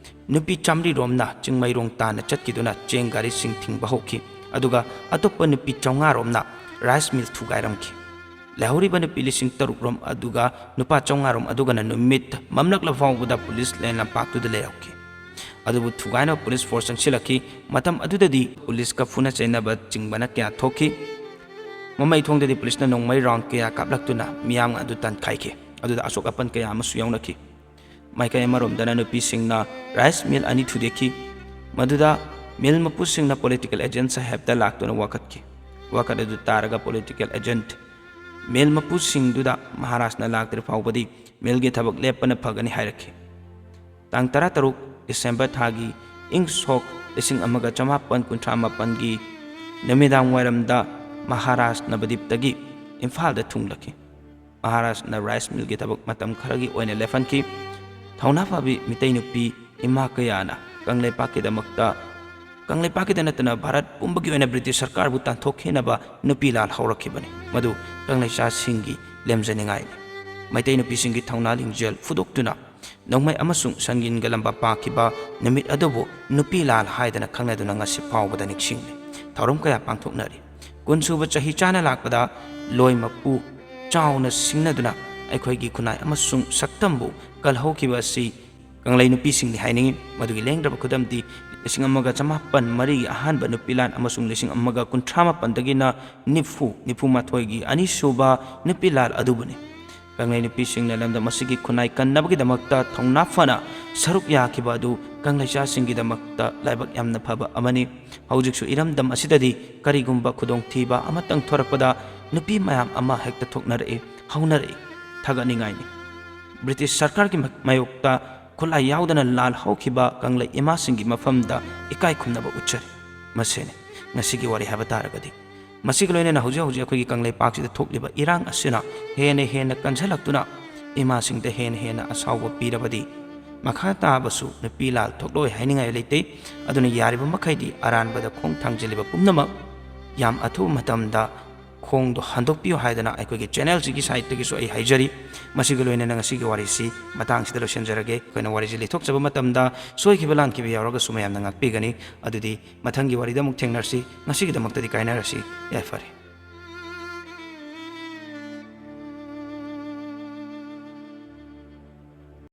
ꯅꯨꯄꯤ ꯆꯥꯃꯔꯤ ꯔꯣꯝꯅ ꯆꯤꯡꯃꯩꯔꯣꯡ ꯇꯥꯟꯅ ꯆꯠꯈꯤꯗꯨꯅ ꯆꯦꯡ ꯒꯥꯔꯤꯁꯤꯡ ꯊꯤꯡꯕ ꯍꯧꯈꯤ, ꯑꯗꯨꯒ ꯑꯇꯣꯞꯄ ꯅꯨꯄꯤ ꯆꯥꯝꯃꯉꯥ ꯔꯣꯝꯅ ꯔꯥꯏꯁ ꯃꯤꯜ ꯊꯨꯒꯥꯏꯔꯝꯈꯤ꯫ ꯂꯩꯍꯧꯔꯤꯕ ꯅꯨꯄꯤ ꯂꯤꯁꯤꯡ ꯇꯔꯨꯛ ꯔꯣꯝ ꯑꯗꯨꯒ ꯅꯨꯄꯥ ꯆꯥꯝꯃꯉꯥ ꯔꯣꯝ ꯑꯗꯨꯒꯅ ꯅꯨꯃꯤꯠ ꯃꯝꯂꯛꯂ ꯐꯥꯎꯕꯗ ꯄꯨꯂꯤꯁ ꯂꯦꯟ ꯂꯝꯄꯥꯛꯇꯨꯗ ꯂꯩꯍꯧꯈꯤ꯫ ꯑꯗꯨꯕꯨ ꯊꯨꯒꯥꯏꯅꯕ ꯄꯨꯂꯤꯁ ꯐꯣꯔꯁ ꯆꯪꯁꯤꯜꯂꯛꯈꯤ꯫ ꯃꯇꯝ ꯑꯗꯨꯗꯗꯤ ꯄꯨꯂꯤꯁꯀ ꯐꯨꯅ ꯆꯩꯅꯕ ꯆꯤꯡꯕꯅ ꯀꯌꯥ ꯊꯣꯛꯈꯤ꯫ ꯃꯃꯩ ꯊꯣꯡꯗꯗꯤ ꯄꯨꯂꯤꯁꯅ ꯅꯣꯡꯃꯩ ꯔꯥꯎꯟ ꯀꯌꯥ ꯀꯥꯞꯂꯛꯇꯨꯅ ꯃꯤꯌꯥꯝ ꯑꯗꯨ ꯇꯥꯟꯈꯥꯏꯈꯤ꯫ ꯑꯗꯨꯗ ꯑꯁꯣꯛ ꯑꯄꯟ ꯀꯌꯥ ꯑꯃꯁꯨ ꯌꯥꯎꯅꯈꯤ꯫ ꯃꯥꯏꯀꯩ ꯑꯃꯔꯣꯝꯗꯅ ꯅꯨꯄꯤꯁꯤꯡꯅ ꯔꯥꯏꯁ ꯃꯤꯜ ꯑꯅꯤ ꯊꯨꯗꯦꯛꯈꯤ꯫ ꯃꯗꯨꯗ ꯃꯤꯜ ꯃꯄꯨꯁꯤꯡꯅ ꯄꯣꯂꯤꯇꯤꯀꯦꯜ ꯑꯦꯖꯦꯟꯠ ꯁꯥꯍꯦꯕꯇ ꯂꯥꯛꯇꯨꯅ ꯋꯥꯀꯠꯈꯤ꯫ ꯋꯥꯀꯠ ꯑꯗꯨ ꯇꯥꯔꯒ ꯄꯣꯂꯤꯇꯤꯀꯦꯜ ꯑꯦꯖꯦꯟꯠ ꯃꯤꯜ ꯃꯄꯨꯁꯤꯡꯗꯨꯗ ꯃꯍꯥꯔꯥꯖꯅ ꯂꯥꯛꯇ꯭ꯔꯤ ꯐꯥꯎꯕꯗꯤ ꯃꯤꯜꯒꯤ ꯊꯕꯛ ꯂꯦꯞꯄꯅ ꯐꯒꯅꯤ ꯍꯥꯏꯔꯛꯈꯤ꯫ ꯇꯥꯡ ꯇꯔꯥꯇꯔꯨꯛ ꯗꯤꯁꯦꯝꯕꯔ ꯊꯥꯒꯤ ꯏꯪ ꯁꯣꯛ ꯂꯤꯁꯤꯡ ꯑꯃꯒ ꯆꯃꯥꯄꯟ ꯀꯨꯟꯊ꯭ꯔꯥ ꯃꯥꯄꯟꯒꯤ ꯅꯨꯃꯤꯗꯥꯡ ꯋꯥꯏꯔꯝꯗ ꯃꯍꯥꯔꯥꯖ ꯅꯕꯗꯤꯞꯇꯒꯤ ꯏꯝꯐꯥꯜꯗ ꯊꯨꯡꯂꯛꯈꯤ꯫ ꯃꯍꯥꯔꯥꯖꯅ ꯔꯥꯏꯁ ꯃꯤꯜꯒꯤ ꯊꯕꯛ ꯃꯇꯝ ꯈꯔꯒꯤ ꯑꯣꯏꯅ ꯂꯦꯞꯍꯟꯈꯤ꯫ ꯊꯧꯅꯥ ꯐꯕꯤ ꯃꯤꯇꯩ ꯅꯨꯄꯤ ꯏꯃꯥ ꯀꯌꯥꯅ ꯀꯪꯂꯩꯄꯥꯛꯀꯤꯗꯃꯛꯇ, ꯀꯪꯂꯩꯄꯥꯛꯀꯤꯗ ꯅꯠꯇꯅ ꯚꯥꯔꯠ ꯄꯨꯝꯕꯒꯤ ꯑꯣꯏꯅ ꯕ꯭ꯔꯤꯇꯤꯁ ꯁꯔꯀꯥꯔꯕꯨ ꯇꯥꯟꯊꯣꯛꯈꯤꯅꯕ ꯅꯨꯄꯤ ꯂꯥꯜ ꯍꯧꯔꯛꯈꯤꯕꯅꯤ꯫ ꯃꯗꯨ ꯀꯪꯂꯩꯆꯥꯁꯤꯡꯒꯤ ꯂꯦꯝꯖꯅꯤꯡꯉꯥꯏꯅꯤ꯫ ꯃꯩꯇꯩ ꯅꯨꯄꯤꯁꯤꯡꯒꯤ ꯊꯧꯅꯥ ꯂꯤꯡꯖꯦꯜ ꯐꯨꯗꯣꯛꯇꯨꯅ ꯅꯣꯡꯃꯩ ꯑꯃꯁꯨꯡ ꯁꯪꯒꯤꯟꯒ ꯂꯝꯕꯥ ꯄꯥꯈꯤꯕ ꯅꯨꯃꯤꯠ ꯑꯗꯨꯕꯨ ꯅꯨꯄꯤ ꯂꯥꯜ ꯍꯥꯏꯗꯅ ꯈꯪꯅꯗꯨꯅ ꯉꯁꯤ ꯐꯥꯎꯕꯗ ꯅꯤꯡꯁꯤꯡꯂꯤ꯫ ꯊꯧꯔꯝ ꯀꯌꯥ ꯄꯥꯡꯊꯣꯛꯅꯔꯤ꯫ ꯀꯨꯟꯁꯨꯕ ꯆꯍꯤ ꯆꯥꯅ ꯂꯥꯛꯄꯗ ꯂꯣꯏ ꯃꯄꯨ ꯆꯥꯎꯅ ꯁꯤꯡꯅꯗꯨꯅ ꯑꯩꯈꯣꯏꯒꯤ ꯈꯨꯟꯅꯥꯏ ꯑꯃꯁꯨꯡ ꯁꯛꯇꯝꯕꯨ ꯀꯜꯍꯧꯈꯤꯕ ꯑꯁꯤ ꯀꯪꯂꯩ ꯅꯨꯄꯤꯁꯤꯡꯅꯤ ꯍꯥꯏꯅꯤꯡꯏ꯫ ꯃꯗꯨꯒꯤ ꯂꯦꯡꯗ꯭ꯔꯕ ꯈꯨꯗꯝꯗꯤ ꯂꯤꯁꯤꯡ ꯑꯃꯒ ꯆꯃꯥꯄꯟ ꯃꯔꯤꯒꯤ ꯑꯍꯥꯟꯕ ꯅꯨꯄꯤ ꯂꯥꯟ ꯑꯃꯁꯨꯡ ꯂꯤꯁꯤꯡ ꯑꯃꯒ ꯀꯨꯟꯊ꯭ꯔꯥ ꯃꯥꯄꯟꯗꯒꯤꯅ ꯅꯤꯐꯨ, ꯅꯤꯐꯨ ꯃꯥꯊꯣꯏꯒꯤ ꯑꯅꯤꯁꯨꯕ ꯅꯨꯄꯤ ꯂꯥꯟ ꯑꯗꯨꯕꯨꯅꯤ꯫ ꯀꯪꯂꯩ ꯅꯨꯄꯤꯁꯤꯡꯅ ꯂꯝꯗꯝ ꯑꯁꯤꯒꯤ ꯈꯨꯟꯅꯥꯏ ꯀꯟꯅꯕꯒꯤꯗꯃꯛꯇ ꯊꯧꯅꯥ ꯐꯅ ꯁꯔꯨꯛ ꯌꯥꯈꯤꯕ ꯑꯗꯨ ꯀꯪꯂꯩꯆꯥꯁꯤꯡꯒꯤꯗꯃꯛꯇ ꯂꯥꯏꯕꯛ ꯌꯥꯝꯅ ꯐꯕ ꯑꯃꯅꯤ꯫ ꯍꯧꯖꯤꯛꯁꯨ ꯏꯔꯝꯗꯝ ꯑꯁꯤꯗꯗꯤ ꯀꯔꯤꯒꯨꯝꯕ ꯈꯨꯗꯣꯡꯊꯤꯕ ꯑꯃꯇꯪ ꯊꯣꯔꯛꯄꯗ ꯅꯨꯄꯤ ꯃꯌꯥꯝ ꯑꯃ ꯍꯦꯛꯇ ꯊꯣꯛꯅꯔꯛꯏ, ꯍꯧꯅꯔꯛꯏ꯫ ꯊꯥꯒꯠꯅꯤꯡꯉꯥꯏꯅꯤ꯫ ꯕ꯭ꯔꯤꯇꯤꯁ ꯁꯔꯀꯥꯔꯒꯤ ꯃꯥ-, ꯃꯥꯌꯣꯛꯇ ꯈꯨꯠꯂꯥꯏ ꯌꯥꯎꯗꯅ ꯂꯥꯜ ꯍꯧꯈꯤꯕ ꯀꯪꯂꯩ ꯏꯃꯥꯁꯤꯡꯒꯤ ꯃꯐꯝꯗ ꯏꯀꯥꯏ ꯈꯨꯝꯅꯕ ꯎꯠꯆꯔꯤ꯫ ꯃꯁꯤꯅꯤ ꯉꯁꯤꯒꯤ ꯋꯥꯔꯤ ꯍꯥꯏꯕ ꯇꯥꯔꯒꯗꯤ꯫ ꯃꯁꯤꯒ ꯂꯣꯏꯅꯅ ꯍꯧꯖꯤꯛ ꯍꯧꯖꯤꯛ ꯑꯩꯈꯣꯏꯒꯤ ꯀꯪꯂꯩꯄꯥꯛꯁꯤꯗ ꯊꯣꯛꯂꯤꯕ ꯏꯔꯥꯡ ꯑꯁꯤꯅ ꯍꯦꯟꯅ ꯍꯦꯟꯅ ꯀꯟꯁꯤꯜꯂꯛꯇꯨꯅ ꯏꯃꯥꯁꯤꯡꯗ ꯍꯦꯟꯅ ꯍꯦꯟꯅ ꯑꯁꯥꯎꯕ ꯄꯤꯔꯕꯗꯤ ꯃꯈꯥ ꯇꯥꯕꯁꯨ ꯅꯨꯄꯤ ꯂꯥꯜ ꯊꯣꯛꯂꯣꯏ ꯍꯥꯏꯅꯤꯡꯉꯥꯏ ꯂꯩꯇꯦ꯫ ꯑꯗꯨꯅ ꯌꯥꯔꯤꯕ ꯃꯈꯩꯗꯤ ꯑꯔꯥꯟꯕꯗ ꯈꯣꯡ ꯊꯥꯡꯖꯤꯜꯂꯤꯕ ꯄꯨꯝꯅꯃꯛ ꯌꯥꯝ ꯑꯊꯨꯕ ꯃꯇꯝꯗ ꯈꯣꯡꯗꯣ ꯍꯟꯗꯣꯛꯄꯤꯌꯨ ꯍꯥꯏꯗꯅ ꯑꯩꯈꯣꯏꯒꯤ ꯆꯦꯅꯦꯜꯁꯤꯒꯤ ꯁꯥꯏꯠꯇꯒꯤꯁꯨ ꯑꯩ ꯍꯥꯏꯖꯔꯤ꯫ ꯃꯁꯤꯒ ꯂꯣꯏꯅꯅ ꯉꯁꯤꯒꯤ ꯋꯥꯔꯤꯁꯤ ꯃꯇꯥꯡꯁꯤꯗ ꯂꯣꯏꯁꯤꯟꯖꯔꯒꯦ꯫ ꯑꯩꯈꯣꯏꯅ ꯋꯥꯔꯤꯁꯤ ꯂꯤꯊꯣꯛꯆꯕ ꯃꯇꯝꯗ ꯁꯣꯏꯈꯤꯕ ꯂꯥꯟꯈꯤꯕ ꯌꯥꯎꯔꯒꯁꯨ ꯃꯌꯥꯝꯅ ꯉꯥꯛꯄꯤꯒꯅꯤ꯫ ꯑꯗꯨꯗꯤ ꯃꯊꯪꯒꯤ ꯋꯥꯔꯤꯗ ꯑꯃꯨꯛ ꯊꯦꯡꯅꯔꯁꯤ꯫ ꯉꯁꯤꯒꯤꯗꯃꯛꯇꯗꯤ ꯀꯥꯏꯅꯔꯁꯤ꯫ ꯌꯥꯏꯐꯔꯦ꯫